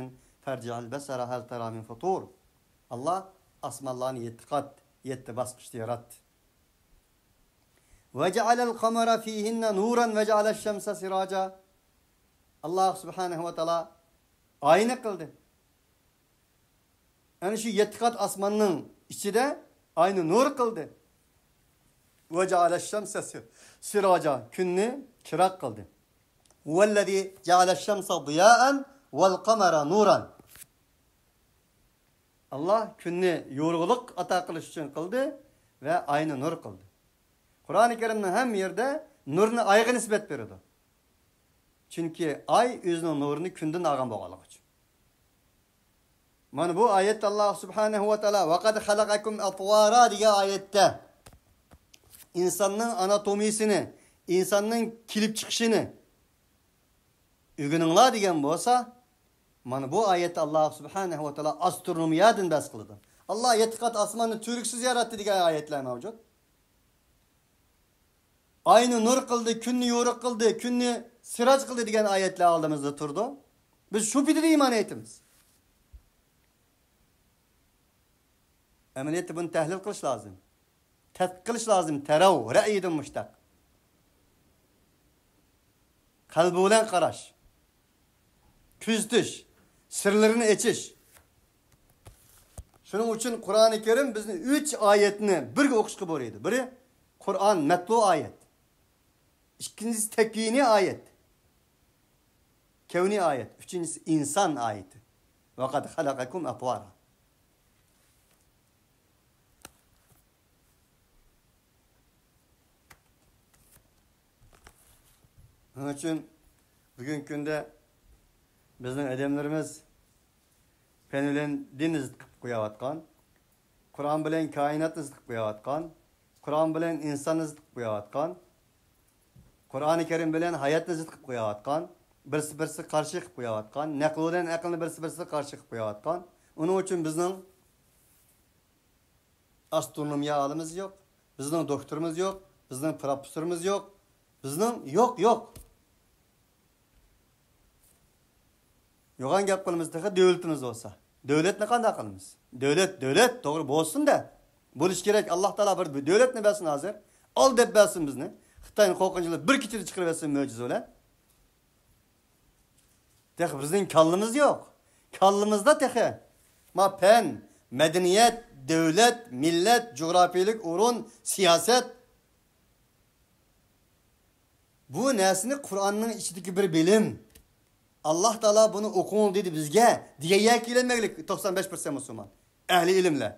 فارجع البصر هل ترى من فطور. ئاللاھ ئاسمانلارنى يەتتە قات، يەتتە باسقۇچتا ياراتتى. وجعل القمر فيهن نورا وجعل الشمس سراجا. ئاللاھ سۇبھانەھۇ ۋە تائالا ئاينى قىلدى. ئەنە شۇ يەتتە قات ئاسماننىڭ ئىچىدە ئاينى نۇر قىلدى. وجعل الشمس سراجا، كۈننى چىراغ قىلدى. هو الذي جعل الشمس ضياء والقمر نورا. ئاللاھ كۈننى يورۇقلۇق ئاتا قىلىش ئۈچۈن قىلدى ۋە ئاينى نۇر قىلدى. قۇرئانى كەرىمنىڭ ھەممە يېرىدە نۇرنى ئايغا نىسبەت بېرىدۇ. چۈنكى ئاي ئۆزىنىڭ نۇرىنى كۈندىن ئالغان بولغانلىقى ئۈچۈن. مانا بۇ ئايەتتە ئاللاھ سۇبھانەھۇ ۋە تائالا ۋەقەد خەلەقەكۇم ئەتۋارا دېگەن ئايەتتە ئىنساننىڭ ئاناتومىيىسىنى، ئىنساننىڭ كېلىپ چىقىشىنى ئۆگىنىڭلار دېگەن بولسا، مانا بۇ ئايەتتە ئاللاھ سۇبھانەھۇ ۋە تائالا ئاسترونومىيەدىن بەھس قىلىدۇ. ئاللاھ يەتتە قات ئاسماننى تۈۋرۈكسىز ياراتتى دېگەن ئايەتلەر مەۋجۇت. ئاينى نۇر قىلدى، كۈننى يورۇق قىلدى، كۈننى سىراج قىلدى دېگەن ئايەتلەر ئالدىمىزدا تۇرىدۇ. بىز شۇ پېتىدە ئىمان ئېيتىمىز. ئەمەلىيەتتە بۇنى تەھلىل قىلىش لازىم. تەتقىق قىلىش لازىم. تەرەۋ، رەئيدىن مۇشتەق. قەلبى بىلەن قاراش. كۆزىتىش، سىرلىرىنى ئېچىش. شۇنىڭ ئۈچۈن قۇرئانى كەرىم بىزنى ئۈچ ئايەتنى بىرگە ئوقۇشقا بۇيرۇيدۇ. بىرى قۇرئان مەتلۇ ئايەت. ئىككىنچىسى تەكۋىنىي ئايەت. كەۋنىي ئايەت. ئۈچىنچىسى ئىنسان ئايىتى. ۋەقەد خەلەقەكۇم ئەتۋارا. شۇنىڭ ئۈچۈن بۈگۈنكى كۈندە بىزنىڭ ئادەملىرىمىز پەن بىلەن دىننى زىت قىلىپ قويۇۋاتقان، قۇرئان بىلەن كائىناتنى زىت قىلىپ قويۇۋاتقان، قۇرئان بىلەن ئىنساننى زىت قىلىپ قويۇۋاتقان، قۇرئانى كەرىم بىلەن ھاياتنى زىت قىلىپ قويۇۋاتقان، بىرسى بىرسىگە قارشى قىلىپ قويۇۋاتقان، نەقىل بىلەن ئەقىلنى بىرسى بىرسىگە قارشى قىلىپ قويۇۋاتقان. ئۇنىڭ ئۈچۈن بىزنىڭ ئاسترونومىيە ئالىمىمىز يوق، بىزنىڭ دوكتورىمىز يوق، بىزنىڭ پروفېسسورىمىز يوق، بىزنىڭ يوق، يوق. يوغان گەپ قىلىمىز تېخى دۆلىتىمىز بولسا. دۆلەتنى قانداق قىلىمىز؟ دۆلەت، دۆلەت، توغرا بولسۇن-دە. بولۇشى كېرەك. ئاللاھ تائالا بىر، بىر دۆلەتنى بەرسۇن ھازىر. ئال دەپ بەرسۇن بىزنى. خىتاينى قورقۇنچ قىلىپ بىر كېچىدە چىقىرىۋەتسۇن مۆجىزە بىلەن. تېخى بىزنىڭ كاللىمىز يوق. كاللىمىزدا تېخى. ما پەن، مەدەنىيەت، دۆلەت، مىللەت، جۇغراپىيىلىك ئورۇن، سىياسەت. بۇ نەرسىنى قۇرئاننىڭ ئىچىدىكى بىر بىلىم. ئاللاھ تائالا بۇنى ئوقۇڭ دېدى بىزگە، دېگەن يەرگە كېلەلمەيلىك، توقسان بەش پىرسەنت مۇسۇلمان. ئەھلى ئىلىملەر.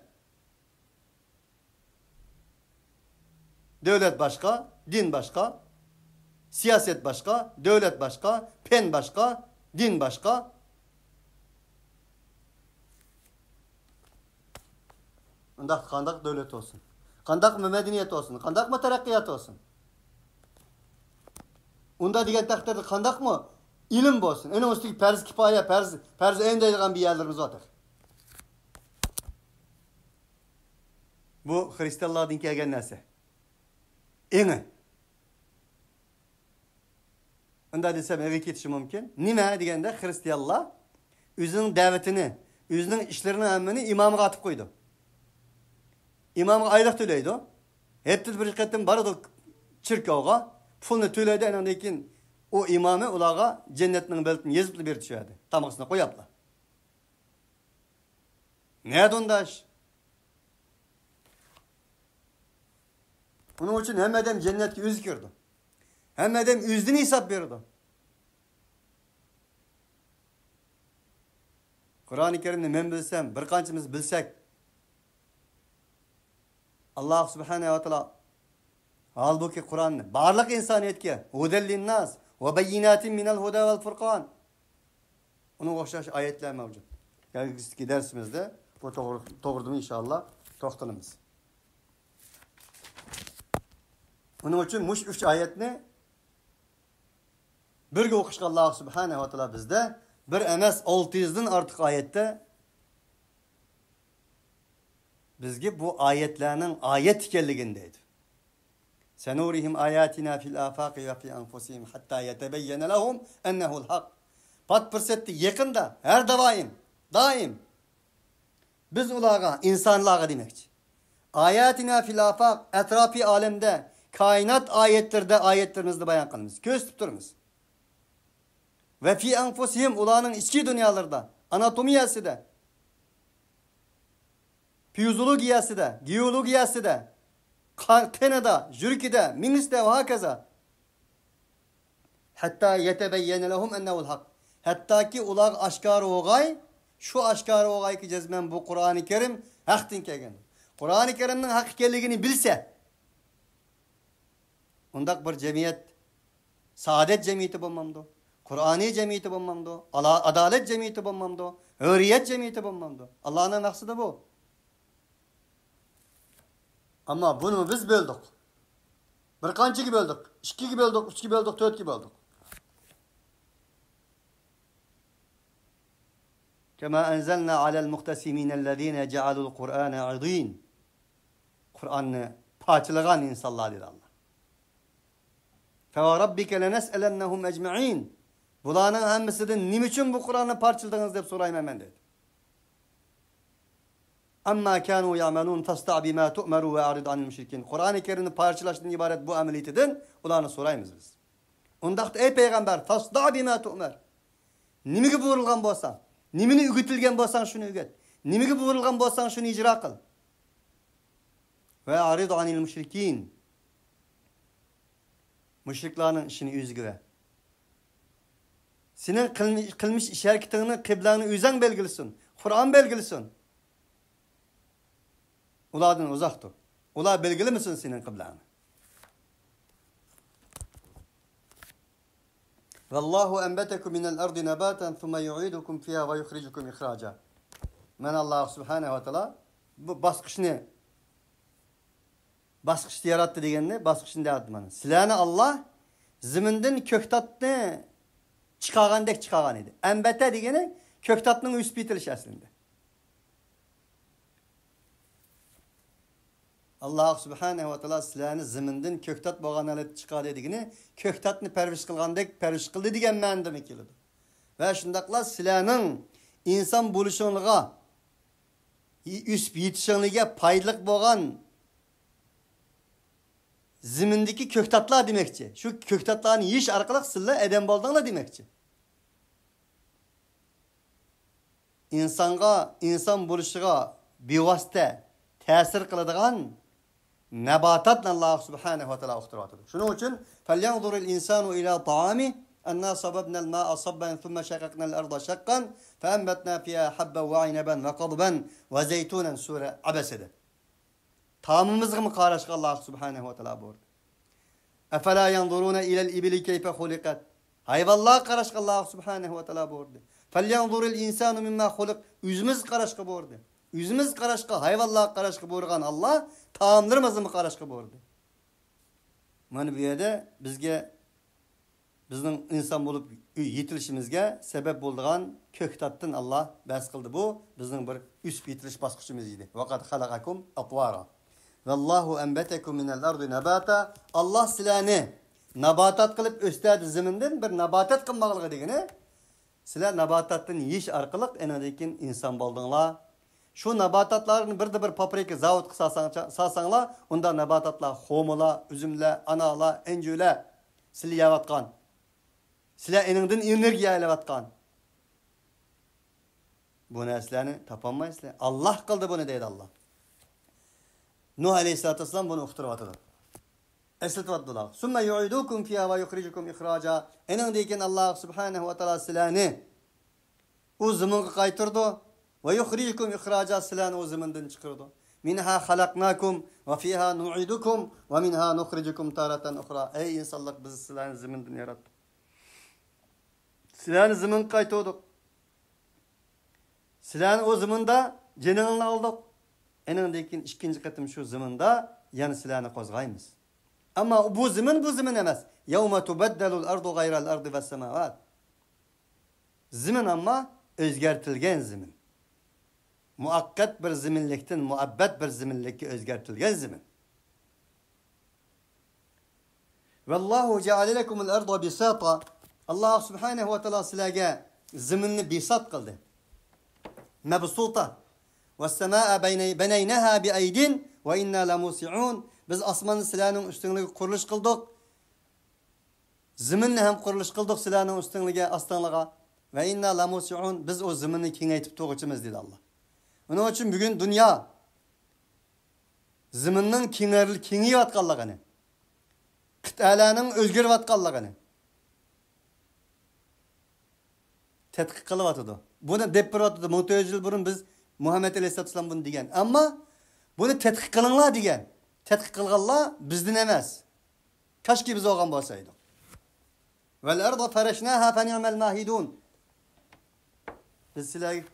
دۆلەت باشقا، دىن باشقا. سىياسەت باشقا، دۆلەت باشقا، پەن باشقا، دىن باشقا. ئۇنداق قانداق دۆلەت بولسۇن؟ قانداقمۇ مەدەنىيەت بولسۇن؟ قانداقمۇ تەرەققىيات بولسۇن؟ ئۇنداق دېگەن تەقدىردە قانداقمۇ ئىلىم بولسۇن؟ ئېنىڭ ئۈستىگە پەرز كىپايە، پەرز، پەرز ئەين دەيدىغان بىر يەرلىرىمىز بار تېخى. بۇ خرىستىيانلاردىن كەلگەن نەرسە. ئېڭى. ئۇنداق دېسەم، ئېغىر كېتىشى مۇمكىن. نېمە دېگەندە، خرىستىيانلار ئۆزىنىڭ دەۋىتىنى، ئۆزىنىڭ ئىشلىرىنىڭ ھەممىنى ئىمامغا ئاتىپ قويىدۇ. ئىمامغا ئايلىق تۆلەيدۇ. ھەپتىدە بىر قېتىم بارىدۇ چېركاۋغا، پۇلنى تۆلەيدۇ، ئاندىن كېيىن ئۇ ئىمامى ئۇلارغا جەننەتنىڭ بېلىتىنى يېزىپلا بېرىدۇ شۇ يەردە. تامغىسىنى قوياپلا. نەدە ئۇنداش؟ ئۇنىڭ ئۈچۈن ھەممە ئادەم جەننەتكە ئۆزى كىرىدۇ. ھەممە ئادەم ئۆزىدىن ھېساب بېرىدۇ. قۇرئانى كەرىمنى مەن بىلسەم، بىر قانچىمىز بىلسەك، ئاللاھ سۇبھانەھۇ ۋە تائالا ھالبۇكى قۇرئاننى بارلىق ئىنسانىيەتكە ھۇدەل لىنناس ۋە بەييىناتىن مىنەل ھۇدە ۋەل فۇرقان. ئۇنىڭغا ئوخشاش ئايەتلەر مەۋجۇت. كەلگۈسىدىكى دەرسىمىزدە بۇ توغرا، توغرىدىمۇ ئىنشائاللا توختىلىمىز. ئۇنىڭ ئۈچۈن مۇشۇ ئۈچ ئايەتنى بىرگە ئوقۇشقا ئاللاھ سۇبھانەھۇ ۋە تائالا بىزدە بىر ئەمەس، ئالتە يۈزدىن ئارتۇق ئايەتتە بىزگە بۇ ئايەتلەرنىڭ ئايەت ئىكەنلىكىنى دەيدۇ. سەنۇرىھىم ئاياتىنا فىل ئافاقى ۋە في أنفسهم حتى يتبين لهم أنه الحق. پات پۇرسەتتە، يېقىندا، ھەر داۋايىم، دائىم. بىز ئۇلارغا، ئىنسانلارغا دېمەكچى. ئاياتىنا فىل ئافاق، ئەتراپىي ئالەمدە، كائىنات ئايەتلىرىدە ئايەتلىرىمىزنى بايان قىلىمىز، كۆرسىتىپ تۇرىمىز. ۋە في أنفسهم، ئۇلارنىڭ ئىچكى دۇنيالىرىدا، ئاناتومىيەسىدە، فىزىئولوگىيەسىدە، گېئولوگىيەسىدە، قا-، قېنىدا، يۈرىكىدە، مېڭىسىدە ۋە ھاكازا. حتى يتبين لهم أنه الحق. ھەتتاكى ئۇلارغا ئاشكارا بولغاي، شۇ ئاشكارا بولغايكى، جەزمەن بۇ قۇرئانى كەرىم ھەقتىن كەلگەن. قۇرئانى كەرىمنىڭ ھەق ئىكەنلىكىنى بىلسە، ئۇنداق بىر جەمئىيەت سائادەت جەمئىيىتى بولمامدۇ؟ قۇرئانىي جەمئىيىتى بولمامدۇ؟ ئالا-، ئادالەت جەمئىيىتى بولمامدۇ؟ ھۆرىيەت جەمئىيىتى بولمامدۇ؟ ئاللانىڭ مەقسىتى بۇ. ئەمما بۇنى بىز بۆلدۇق. بىر قانچىگە بۆلدۇق؟ ئىككىگە بۆلدۇق، ئۈچكە بۆلدۇق، تۆتكە بۆلدۇق. كما أنزلنا على المقتسمين الذين جعلوا القرآن عضين. قۇرئاننى پارچىلىغان ئىنسانلار دېدى ئاللا. فوربك لنسألنهم أجمعين. بۇلارنىڭ ھەممىسىدىن نېمە ئۈچۈن بۇ قۇرئاننى پارچىلىدىڭىز دەپ سورايمەن مەن دېدى. عما كانوا يعملون فاصدع بما تؤمر وأعرض عن المشركين. قۇرئانى كەرىمنى پارچىلاشتىن ئىبارەت بۇ ئەمەلىيىتىدىن ئۇلارنى سورايمىز بىز. ئۇنداقتا ئەي پەيغەمبەر، فاصدع بما تؤمر. نېمىگە بۇيرۇلغان بولساڭ، نېمىنى ئۆگىتىلگەن بولساڭ، شۇنى ئۆگەت. نېمىگە بۇيرۇلغان بولساڭ، شۇنى ئىجرا قىل. وأعرض عن المشركين. مۇشرىكلارنىڭ ئىشىنى ئۆزگە بەر. سېنىڭ قىلمىش، قىلمىش ئىش ھەرىكىتىڭنى، قىبلەڭنى ئۆزۈڭ بەلگىلىسۇن. قۇرئان بەلگىلىسۇن. ئۇلاردىن ئۇزاق تۇر. ئۇلار بەلگىلىمىسۇن سېنىڭ قىبلەڭنى. والله أنبتكم من الأرض نباتا ثم يعيدكم فيها ويخرجكم إخراجا. مانا ئاللا سۇبھانەھۇ ۋە تائالا بۇ باسقۇچنى، باسقۇچتا ياراتتى دېگەننى، باسقۇچنى دەۋاتىدۇ مانا. سىلەرنى ئاللا زېمىندىن كۆكتاتنى چىقارغاندەك چىقارغان ئىدى. ئەنبەتە دېگىنى كۆكتاتنىڭ ئۆسۈپ يېتىلىشى ئەسلىندە. ئاللا سۇبھانەھۇ ۋە تائالا سىلەرنى زېمىندىن كۆكتات بولغان ھالەتتە چىقاردى دېگىنى، كۆكتاتنى پەرۋىش قىلغاندەك پەرۋىش قىلدى دېگەن مەنىدىمۇ كېلىدۇ. ۋە شۇنداقلا سىلەرنىڭ ئىنسان بولۇشۇڭلىغا، ئۆسۈپ يېتىشىڭلىگە پايدىلىق بولغان زېمىندىكى كۆكتاتلار دېمەكچى. شۇ كۆكتاتلارنى يېيىش ئارقىلىق سىلەر ئادەم بولدۇڭلار دېمەكچى. ئىنسانغا، ئىنسان بولۇشىغا بىۋاسىتە تەسىر قىلىدىغان نەباتاتنى ئاللا سۇبھانەھۇ ۋە تائالا ئۇقتۇرۇۋاتىدۇ. شۇنىڭ ئۈچۈن، فلينظر الإنسان إلى طعامه أنا صببنا الماء صبا ثم شققنا الأرض شقا فأنبتنا فيها حبا وعنبا وقضبا وزيتونا سورە ئەبەسىدە. تائامىمىزغىمۇ قاراشقا ئاللا سۇبھانەھۇ ۋە تائالا بۇيرۇدى. أفلا ينظرون إلى الإبل كيف خلقت. ھايۋانلارغا قاراشقا ئاللا سۇبھانەھۇ ۋە تائالا بۇيرۇدى. فلينظر الإنسان مما خلق. ئۆزىمىزگە قاراشقا بۇيرۇدى. ئۆزىمىزگە قاراشقا، ھايۋانلارغا قاراشقا بۇيرۇغان ئاللا تائاملىرىمىزغىمۇ قاراشقا بۇيرۇدى. مانا بۇ يەردە بىزگە بىزنىڭ ئىنسان بولۇپ يېتىلىشىمىزگە سەۋەب بولىدىغان كۆكتاتتىن ئاللا بەس قىلدى. بۇ بىزنىڭ بىر ئۆسۈپ يېتىلىش باسقۇچىمىز ئىدى. ۋەقەد خەلەقەكۇم ئەتۋارا. ۋەللاھۇ ئەنبەتەكۇم مىنەل ئەردى نەباتا. ئاللا سىلەرنى ناباتات قىلىپ ئۆستۈردى زېمىندىن، بىر ناباتات قىلماقلىقى دېگىنى، سىلەر ناباتاتتىن يېيىش ئارقىلىق ئېنىڭدىن كېيىن ئىنسان بولدۇڭلار. شۇ ناباتاتلارنى بىردە بىر پابرىكا، زاۋۇتقا سالساڭ-، سالساڭلار، ئۇندا ناباتاتلار خورمىلار، ئۈزۈملەر، ئانارلار، ئەنجۈرلەر سىلەر يەۋاتقان. سىلەر ئېنىڭدىن ئېنېرگىيە ئېلىۋاتقان. بۇ نەرسىلەرنى تاپالمايسىلەر. ئاللا قىلدى بۇنى دەيدۇ ئاللا. نۇھ ئەلەيھىسسالاتۇ ۋەسسالام بۇنى ئۇقتۇرۇۋاتىدۇ. ئەسلىتىۋاتىدۇ. ثم يعيدكم فيها ويخرجكم إخراجا. ئېنىڭدىن كېيىن ئاللا سۇبھانەھۇ ۋە تائالا سىلەرنى ئۇ زېمىنغا قايتۇرىدۇ. ويخرجكم إخراجا، سىلەرنى ئۇ زېمىندىن چىقىرىدۇ. منها خلقناكم وفيها نعيدكم ومنها نخرجكم تارة أخرى. ئەي ئىنسانلار، بىز سىلەرنى زېمىندىن ياراتتۇق. سىلەرنى زېمىنغا قايتۇردۇق. سىلەرنى ئۇ زېمىندا جېنىڭلارنى ئالدۇق. ئېنىڭدىن كېيىن ئىككىنچى قېتىم شۇ زېمىندا يەنە سىلەرنى قوزغايمىز. ئەمما بۇ زېمىن بۇ زېمىن ئەمەس. يوم تبدل الأرض غير الأرض والسماوات. زېمىن ئەمما ئۆزگەرتىلگەن زېمىن. مۇئەققەت بىر زېمىنلىكتىن مۇئەببەت بىر زېمىنلىككە ئۆزگەرتىلگەن زېمىن. والله جعل لكم الأرض بساطا. ئاللا سۇبھانەھۇ ۋە تائالا سىلەرگە زېمىننى بىسات قىلدى. مەبسۇتا. والسماء بني-، بنيناها بأيد وإنا لموسعون. بىز ئاسماننى سىلەرنىڭ ئۈستۈڭلارغا قۇرۇلۇش قىلدۇق. زېمىننى ھەم قۇرۇلۇش قىلدۇق سىلەرنىڭ ئۈستۈڭلارگە، ئاستىڭلارغا. وإنا لموسعون، بىز ئۇ زېمىننى كېڭەيتىپ تۇرغۇچىمىز، دېدى ئاللا. ئۇنىڭ ئۈچۈن بۈگۈن دۇنيا زېمىننىڭ كېڭەر-، كېڭىيىۋاتقانلىقىنى، قىتئەلەرنىڭ ئۆزگىرىۋاتقانلىقىنى تەتقىق قىلىۋاتىدۇ. بۇنى دەپ بېرىۋاتىدۇ. مىڭ تۆت يۈز يىل بۇرۇن بىز، مۇھەممەد ئەلەيھىسسالام بۇنى دېگەن. ئەمما بۇنى تەتقىق قىلىڭلار دېگەن. تەتقىق قىلغانلار بىزدىن ئەمەس. كاشكى بىز بولغان بولسا ئىدۇق. والأرض فرشناها فنعم الماهدون. بىز سىلەرگە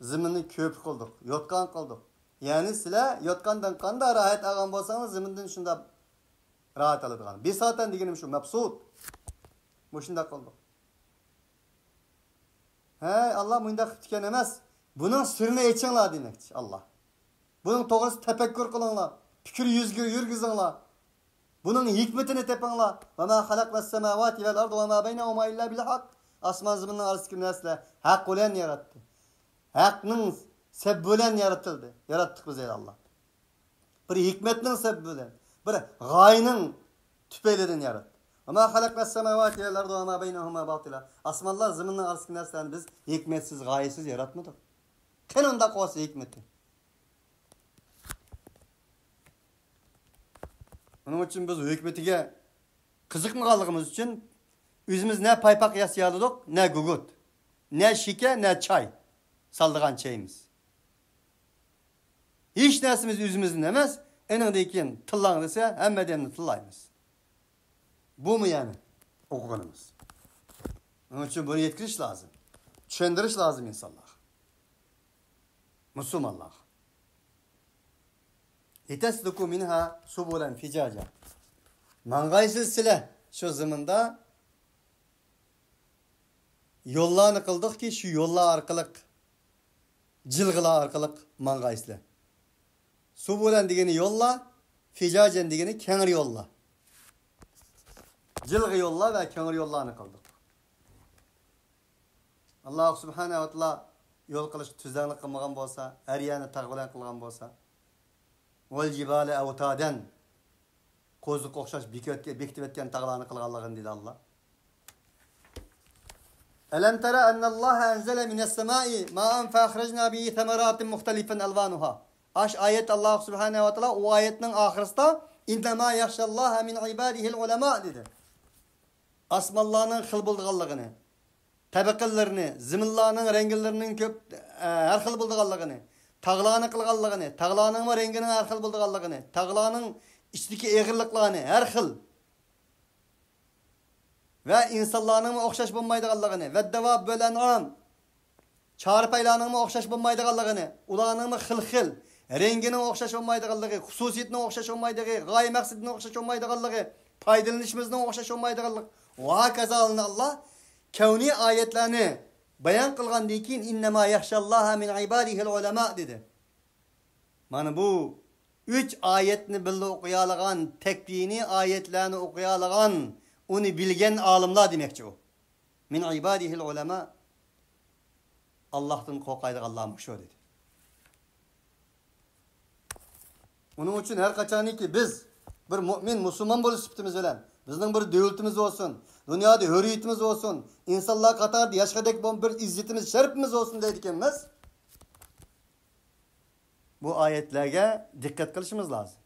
زېمىننى كۆپۈك قىلدۇق، يوتقان قىلدۇق. يەنى سىلەر يوتقاندىن قانداق راھەت ئالغان بولساڭلار، زېمىندىن شۇنداق راھەت ئالىدىغان. بىساتەن دېگىنىم شۇ، مەبسۇت. مۇشۇنداق قىلدۇق. ھەي، ئاللا مۇنداق قىپتىكەن ئەمەس. بۇنىڭ سىرىنى ئېچىڭلار دېمەكچى ئاللا. بۇنىڭ توغرىسىدا تەپەككۇر قىلىڭلار. پىكىر يۈزگە يۈرگۈزۈڭلار. بۇنىڭ ھېكمىتىنى تېپىڭلار. وما خلقنا السماوات والأرض وما بينهما إلا بالحق. ئاسمان زېمىننىڭ ئارىسىدىكى نەرسىلەر ھەق بىلەن ياراتتى. ھەقنىڭ سەۋەبى بىلەن يارىتىلدى. ياراتتۇق بىز، ئەي ئاللا. بىر ھېكمەتنىڭ سەۋەبى بىلەن، بىر غايىنىڭ تۈپەيلىدىن ياراتتى. وما خلقنا السماوات والأرض وما بينهما باطلا. ئاسمانلار زېمىننىڭ ئارىسىدىكى نەرسىلەرنى بىز ھېكمەتسىز، غايىسىز ياراتمىدۇق. قېنى ئۇنداق بولسا ھېكمىتى؟ ئۇنىڭ ئۈچۈن بىز ھېكمىتىگە قىزىقمىغانلىقىمىز ئۈچۈن ئۆزىمىز نە پايپاق ياسىيالىدۇق، نە گۇگۇت، نە شېكەر، نە چاي سالىدىغان چېيىمىز. ھېچ نەرسىمىز ئۆزىمىزدىن ئەمەس، ئېنىڭدىن كېيىن تىللاڭ دېسە، ھەممە ئادەمنى تىللايمىز. بۇمۇ يەنى ئوقۇغىنىمىز. ئۇنىڭ ئۈچۈن بۇنى يەتكۈزۈش لازىم. چۈشەندۈرۈش لازىم ئىنسانلارغا. مۇسۇلمانلارغا. لتسلكوا منها سبلا فجاجا. ماڭغايسىز سىلەر شۇ زېمىندا يوللارنى قىلدۇقكى، شۇ يوللار ئارقىلىق، جىلغىلار ئارقىلىق ماڭغايسىلەر. سۇبۇلەن دېگىنى يوللار، فىجاجەن دېگىنى كەڭرى يوللار. جىلغا يوللار ۋە كەڭرى يوللارنى قىلدۇق. ئاللا سۇبھانەھۇ ۋە تائالا يول قىلىشقا تۈزلەڭلىك قىلمىغان بولسا، ھەر يەرنى تاغ بىلەن قىلغان بولسا، ۋەل جىبالە ئەۋتادەن، قوزۇققا ئوخشاش بېكىۋەتكەن، بېكىتىۋەتكەن تاغلارنى قىلغانلىقىنى دېدى ئاللا. ئەلەم تەرە ئەننەللاھە ئەنزەلە مىنەسسەمائى مائەن فەئەخرەجنا بىھى سەمەراتىن مۇختەلىفەن ئەلۋانۇھا. ئاش ئايەت ئاللا سۇبھانەھۇ ۋە تائالا ئۇ ئايەتنىڭ ئاخىرىسىدا ئىننەما يەخشەللاھە مىن ئىبادىھىل ئۇلەما دېدى. ئاسمانلارنىڭ خىل بولىدىغانلىقىنى، تەبىقىلىرىنى، زېمىنلارنىڭ رەڭگىلىرىنىڭ كۆپ، ئە، ھەر خىل بولىدىغانلىقىنى، تاغلارنى قىلغانلىقىنى، تاغلارنىڭمۇ رەڭگىنىڭ ھەر خىل بولىدىغانلىقىنى، تاغلارنىڭ ئىچىدىكى ئېغىرلىقلارنى ھەر خىل ۋە ئىنسانلارنىڭمۇ ئوخشاش بولمايدىغانلىقىنى، ۋەددەۋاب ۋەل ئەنئام، چارپايلارنىڭمۇ ئوخشاش بولمايدىغانلىقىنى، ئۇلارنىڭمۇ خىل خىل، رەڭگىنىڭ ئوخشاش بولمايدىغانلىقى، خۇسۇسىيىتىنىڭ ئوخشاش بولمايدىغانلىقى، غايە مەقسىتىنىڭ ئوخشاش بولمايدىغانلىقى، پايدىلىنىشىمىزنىڭ ئوخشاش بولمايدىغانلىقى، ۋە ھاكازا ئاللا كەۋنىي ئايەتلەرنى بايان قىلغاندىن كېيىن، «ئىننەما يەخشەللاھە مىن ئىبادىھىل ئۇلەما» دېدى. مانا بۇ ئۈچ ئايەتنى بىللە ئوقۇيالىغان، تەكۋىنىي ئايەتلەرنى ئوقۇيالىغان، ئۇنى بىلگەن ئالىملار دېمەكچى ئۇ. «مىن ئىبادىھىل ئۇلەما»، ئاللاھتىن قورقايدىغانلار مۇشۇ دېدى. ئۇنىڭ ئۈچۈن ھەر قاچانكى بىز بىر مۇئمىن، مۇسۇلمان بولۇش سۈپىتىمىز بىلەن، بىزنىڭ بىر دۆلىتىمىز بولسۇن، دۇنيادا ھۆرىيىتىمىز بولسۇن، ئىنسانلار قاتارىدا ياشىغۇدەك بولغان بىر ئىززىتىمىز، شەرىپىمىز بولسۇن دەيدىكەنمىز، بۇ ئايەتلەرگە دىققەت قىلىشىمىز لازىم.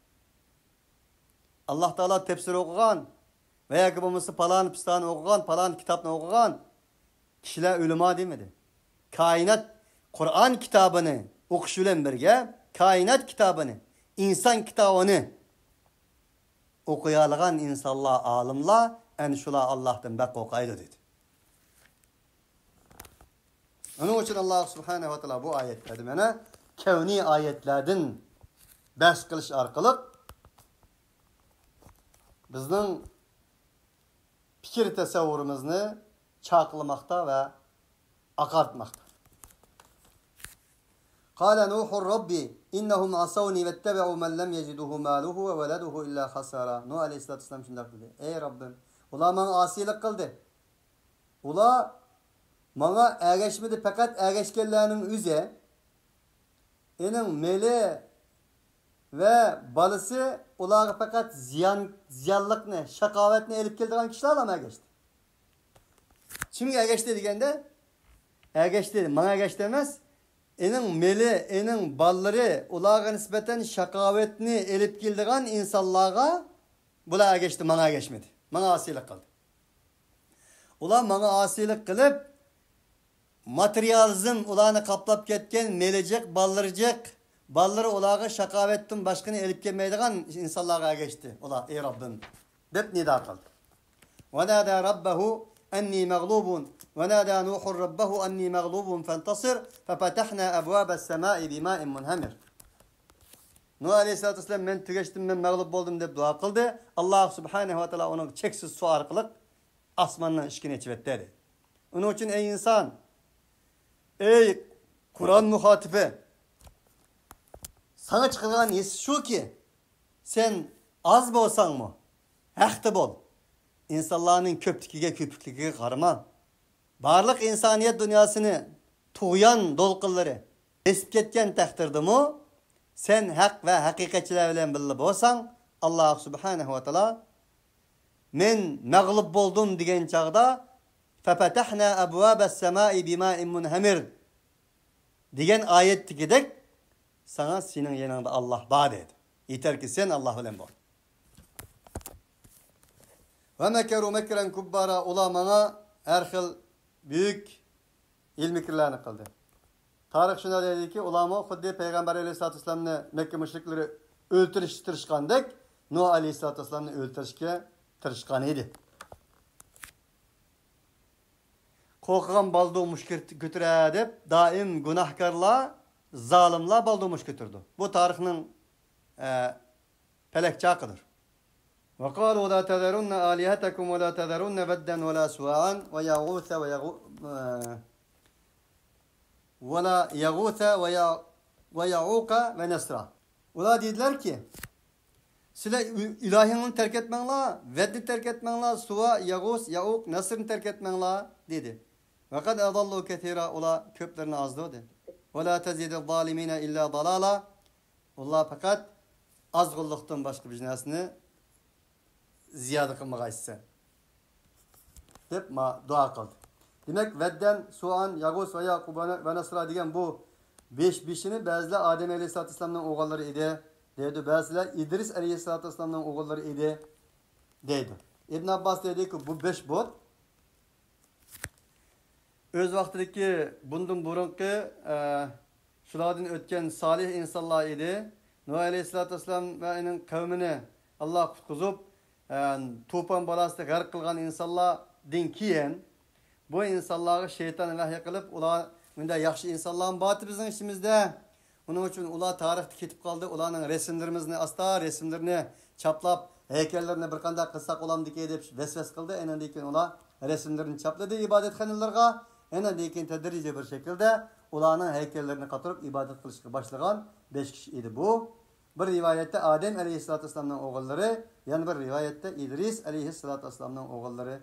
ئاللاھ تائالا تەپسىر ئوقۇغان ۋە ياكى بولمىسا پالان پىستانى ئوقۇغان، پالان كىتابنى ئوقۇغان كىشىلەر ئۆلىما دېمىدى. كائىنات قۇرئان كىتابىنى ئوقۇش بىلەن بىرگە، كائىنات كىتابىنى، ئىنسان كىتابىنى ئوقۇيالىغان ئىنسانلار، ئالىملار، ئەنە شۇلار ئاللاھتىن بەك قورقايدۇ دېدى. ئۇنىڭ ئۈچۈن ئاللاھ سۇبھانەھۇ ۋە تائالا بۇ ئايەتلەردە مانا كەۋنىي ئايەتلەردىن بەھس قىلىش ئارقىلىق بىزنىڭ پىكىر تەسەۋۋۇرىمىزنى چاقلىماقتا ۋە ئاقارتماقتا. قال نوح رب إنهم عصوني واتبعوا من لم يزده ماله وولده إلا خسارا. نۇھ ئەلەيھىسسالاتۇ ۋەسسالام شۇنداق دېدى: «ئەي رەببىم، ئۇلار ماڭا ئاسىيلىق قىلدى. ئۇلار ماڭا ئەگەشمىدى، پەقەت ئەگەشكەنلەرنىڭ ئۆزى، ئېنىڭ مېلى ۋە بالىسى ئۇلارغا پەقەت زىيان، زىيانلىقنى، شاقاۋەتنى ئېلىپ كېلىدىغان كىشىلەرلا ئەگەشتى.» كىمگە ئەگەشتى دېگەندە، ئەگەشتى، ماڭا ئەگەشتى ئەمەس، ئېنىڭ مېلى، ئېنىڭ بالىلىرى، ئۇلارغا نىسبەتەن شاقاۋەتنى ئېلىپ كېلىدىغان ئىنسانلارغا بۇلار ئەگەشتى، ماڭا ئەگەشمىدى. ماڭا ئاسىيلىق قىلدى. ئۇلار ماڭا ئاسىيلىق قىلىپ، ماتېرىيالىزم ئۇلارنى قاپلاپ كەتكەن، مېلى جىق، بالىلىرى جىق، بالىلىرى ئۇلارغا شاقاۋەتتىن باشقىنى ئېلىپ كەلمەيدىغان ئىنسانلارغا ئەگەشتى ئۇلار، ئەي رەببىم، دەپ نىدا قىلدى. ونادى ربه أني مغلوب، ونادى نوح ربه أني مغلوب فانتصر، ففتحنا أبواب السماء بماء منهمر. نۇھ ئەلەيھىسسالاتۇ ۋەسسالام، مەن تۈگەشتىم، مەن مەغلۇپ بولدۇم دەپ دۇئا قىلدى. ئاللاھ سۇبھانەھۇ ۋە تائالا ئۇنىڭغا چەكسىز سۇ ئارقىلىق ئاسماننىڭ ئىشىكىنى ئېچىۋەتتى دەيدۇ. ئۇنىڭ ئۈچۈن، ئەي ئىنسان، ئەي قۇرئان مۇخاتىپى، ساڭا چىقىدىغان ھېس شۇكى، سەن ئاز بولساڭمۇ، ھەقتە بول. ئىنسانلارنىڭ كۆپلۈكىگە، كۆپۈكلۈكىگە قارىما. بارلىق ئىنسانىيەت دۇنياسىنى تۇغيان دولقۇنلىرى بېسىپ كەتكەن تەقدىردىمۇ، سەن ھەق ۋە ھەقىقەتچىلەر بىلەن بىللە بولساڭ، ئاللاھ سۇبھانەھۇ ۋە تائالا، مەن مەغلۇپ بولدۇم دېگەن چاغدا، ففتحنا أبواب السماء بماء منهمر دېگەن ئايەتتىكىدەك، ساڭا سېنىڭ يېنىڭدا ئاللاھ بار دەيدۇ. يېتەركى، سەن ئاللاھ بىلەن بول. ومكروا مكرا كبارا، ئۇلار ماڭا ھەر خىل بۈيۈك ھىيلە-مىكىرلەرنى قىلدى. تارىخ شۇنداق دەيدۇكى، ئۇلارمۇ خۇددى پەيغەمبەر ئەلەيھىسسالاتۇ ۋەسسالامنى مەككە مۇشرىكلىرى ئۆلتۈرۈشكە تىرىشقاندەك، نۇھ ئەلەيھىسسالاتۇ ۋەسسالامنى ئۆلتۈرۈشكە تىرىشقان ئىدى. قورقىدىغان بالدۇر مۇش كۆتۈرە دەپ، دائىم گۇناھكارلار، زالىملار بالدۇر مۇش كۆتۈرىدۇ. بۇ تارىخنىڭ، ئە، پەلەك چاقىدۇر. وقالوا لا تذرن آلهتكم ولا تذرن ودا ولا سواعا ويغوث ويغو-، ولا يغوث ويع-، ويعوق ونسرا. ئۇلار دېدىلەركى، سىلەر ئىلاھىڭلارنى تەرك ئەتمەڭلار، ۋەدنى تەرك ئەتمەڭلار، سۇۋا، يەغۇس، يەئۇق، نەسرنى تەرك ئەتمەڭلار، دېدى. وقد أضلوا كثيرا، ئۇلار كۆپلىرىنى ئازدۇردى. ولا تزد الظالمين إلا ضلالا، ئۇلار پەقەت ئازغۇنلۇقتىن باشقا بىر نەرسىنى زىيادە قىلمىغايسەن، دەپ ما-، دۇئا قىلدى. دېمەك، ۋەددەن، سۇئان، ياغۇس ۋە ياقۇب ۋە نەسرا دېگەن بۇ بەش بېشىنى بەزىلەر ئادەم ئەلەيھىسسالاتۇ ۋەسسالامنىڭ ئوغۇللىرى ئىدى دەيدۇ، بەزىلەر ئىدرىس ئەلەيھىسسالاتۇ ۋەسسالامنىڭ ئوغۇللىرى ئىدى دەيدۇ. ئىبن ئابباس دەيدىكى، بۇ بەش بۇت ئۆز ۋاقتىدىكى بۇندىن بۇرۇنقى، ئە، شۇلاردىن ئۆتكەن سالىھ ئىنسانلار ئىدى. نۇھ ئەلەيھىسسالاتۇ ۋەسسالام ۋە ئۇنىڭ قەۋمىنى ئاللا قۇتقۇزۇپ، ئە، توپان بالاسىدا غەرق قىلغان ئىنسانلاردىن كېيىن، بۇ ئىنسانلارغا شەيتان ۋەھىي قىلىپ، ئۇلار مۇنداق ياخشى ئىنسانلارمۇ بارتى بىزنىڭ ئىچىمىزدە. ئۇنىڭ ئۈچۈن ئۇلار تارىختا كېتىپ قالدى. ئۇلارنىڭ رەسىملىرىمىزنى ئاستا، رەسىملىرىنى چاپلاپ، ھەيكەللىرىنى بىر قانداق قىلساق بولامدىكى دەپ ۋەسۋەسە قىلدى. ئەنىڭدىن كېيىن ئۇلار رەسىملىرىنى چاپلىدى ئىبادەتخانىلىرىغا. ئەنىڭدىن كېيىن تەدرىجىي بىر شەكىلدە ئۇلارنىڭ ھەيكەللىرىنى قاتۇرۇپ ئىبادەت قىلىشقا باشلىغان بەش كىشى ئىدى بۇ. بىر رىۋايەتتە ئادەم ئەلەيھىسسالاتۇ ۋەسسالامنىڭ ئوغۇللىرى، يەنە بىر رىۋايەتتە ئىدرىس ئەلەيھىسسالاتۇ ۋەسسالامنىڭ ئوغۇللىرى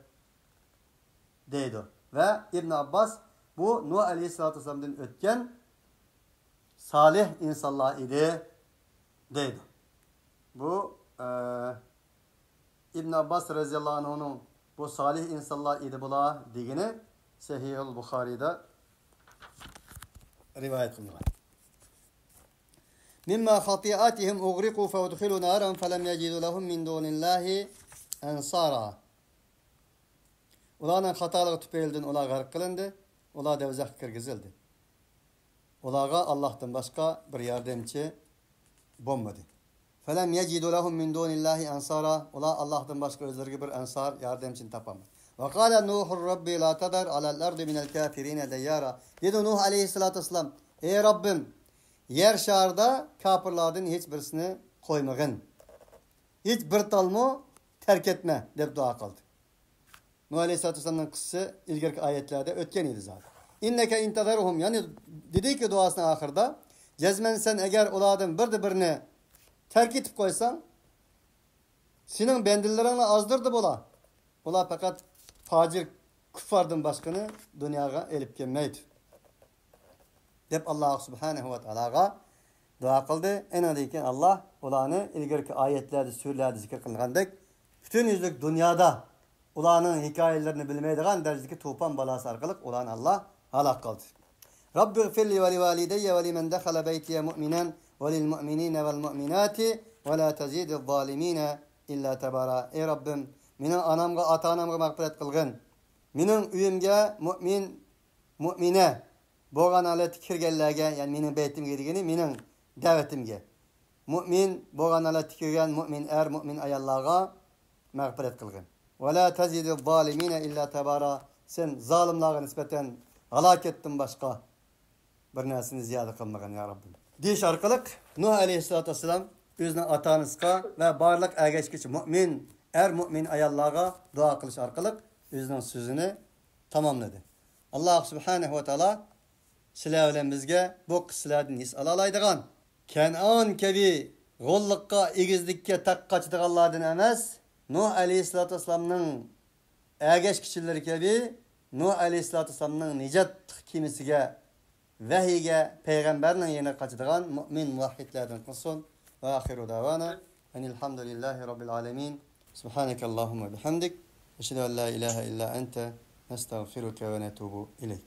دەيدۇ. ۋە ئىبن ئابباس بۇ نۇھ ئەلەيھىسسالاتۇ ۋەسسالامدىن ئۆتكەن سالىھ ئىنسانلار ئىدى دەيدۇ. بۇ، ئە، ئىبن ئابباس رەزىياللاھۇ ئەنھۇنىڭ بۇ سالىھ ئىنسانلار ئىدى بۇلار دېگىنى سەھىھۇل بۇخارىيدا رىۋايەت قىلىنغان. مما خطيئاتهم أغرقوا فأدخلوا نارا فلم يجدوا لهم من دون الله أنصارا. ئۇلارنىڭ خاتالىقى تۈپەيلىدىن ئۇلار غەرق قىلىندى، ئۇلار دوزاخقا كىرگۈزۈلدى. ئۇلارغا ئاللاھتىن باشقا بىر ياردەمچى بولمىدى. فلم يجدوا لهم من دون الله أنصارا. ئۇلار ئاللاھتىن باشقا ئۆزلىرىگە بىر ئەنسار، ياردەمچىنى تاپالمىدى. وقال نوح رب لا تذر على الأرض من الكافرين ديارا. دېدى نۇھ ئەلەيھىسسالاتۇ ۋەسسالام، ئەي رەببىم، يەر شارىدا كاپىرلاردىن ھېچ بىرسىنى قويمىغىن. ھېچ بىر تالمۇ تەرك ئەتمە، دەپ دۇئا قىلدى. نۇھ ئەلەيھىسسالاتۇ ۋەسسالامنىڭ قىسسىسى ئىلگىرىكى ئايەتلەردە ئۆتكەن ئىدى زادى. إنك إن تذرهم، يەنى دېدىكى دۇئاسىنىڭ ئاخىرىدا، جەزمەن سەن ئەگەر ئۇلاردىن بىردە بىرنى تەرك ئېتىپ قويساڭ، سېنىڭ بەندىلىرىڭنى ئازدۇردى بۇلار. ئۇلار پەقەت پاجىر كۇففاردىن باشقىنى دۇنياغا ئېلىپ كەلمەيدۇ، دەپ ئاللاھ سۇبھانەھۇ ۋە تائالاغا دۇئا قىلدى. ئېنىڭدىن كېيىن ئاللاھ ئۇلارنى ئىلگىرىكى ئايەتلەردە، سۈرىلەردە زىكىر قىلىنغاندەك، پۈتۈن يۈزلۈك دۇنيادا ئۇلارنىڭ ھېكايىلىرىنى بىلمەيدىغان دەرىجىدىكى توپان بالاسى ئارقىلىق ئۇلارنى ئاللاھ ھالاك قىلدى. رب اغفر لي ولوالدي ولمن دخل بيتي مؤمنا وللمؤمنين والمؤمنات ولا تزد الظالمين إلا تبارا. ئەي رەببىم، مېنىڭ ئانامغا، ئاتا-ئانامغا مەغپىرەت قىلغىن. مېنىڭ ئۆيۈمگە مۇئمىن، مۇئمىنە بولغان ھالەتتە كىرگەنلەرگە، يەنى مېنىڭ بەيتىمگە دېگىنى مېنىڭ دەۋىتىمگە، مۇئمىن بولغان ھالەتتە كىرگەن مۇئمىن ئەر، مۇئمىن ئاياللارغا مەغپىرەت قىلغىن. ولا تزد الظالمين إلا تبارا. سەن زالىملارغا نىسبەتەن ھالاكەتتىن باشقا بىر نەرسىنى زىيادە قىلمىغىن، يا رەببىم. دېيىش ئارقىلىق نۇھ ئەلەيھىسسالاتۇ ۋەسسالام ئۆزىنىڭ ئاتا-ئانىسىغا ۋە بارلىق ئەگەشكۈچى مۇئمىن ئەر، مۇئمىن ئاياللارغا دۇئا قىلىش ئارقىلىق ئۆزىنىڭ سۆزىنى تاماملىدى. ئاللاھ سۇبھانەھۇ ۋە تائالا سىلەر بىلەن بىزگە بۇ قىسسىلەردىن ھېس ئالالايدىغان، كەنئان كەبى غوللۇققا، ئېگىزلىككە تاق قاچىدىغانلاردىن ئەمەس، نۇھ ئەلەيھىسسالاتۇ ۋەسسالامنىڭ ئەگەشكۈچىلىرى كەبى، نۇھ ئەلەيھىسسالاتۇ ۋەسسالامنىڭ نىجات كېمىسىگە، ۋەھىيگە، پەيغەمبەرنىڭ يېنىغا قاچىدىغان مۇئمىن مۇۋەھھىدلەردىن قىلسۇن. ۋە ئاخىرۇ دەۋانا ئەنىل ھەمدۇلىللاھى رەببىل ئالەمىن. سۇبھانەكەللاھۇممە ۋە بىھەمدىك. ئەشھەدۇ ئەن لا ئىلاھە ئىللا ئەنتە. نەستەغفىرۇكە ۋە نەتۇبۇ ئىلەيك.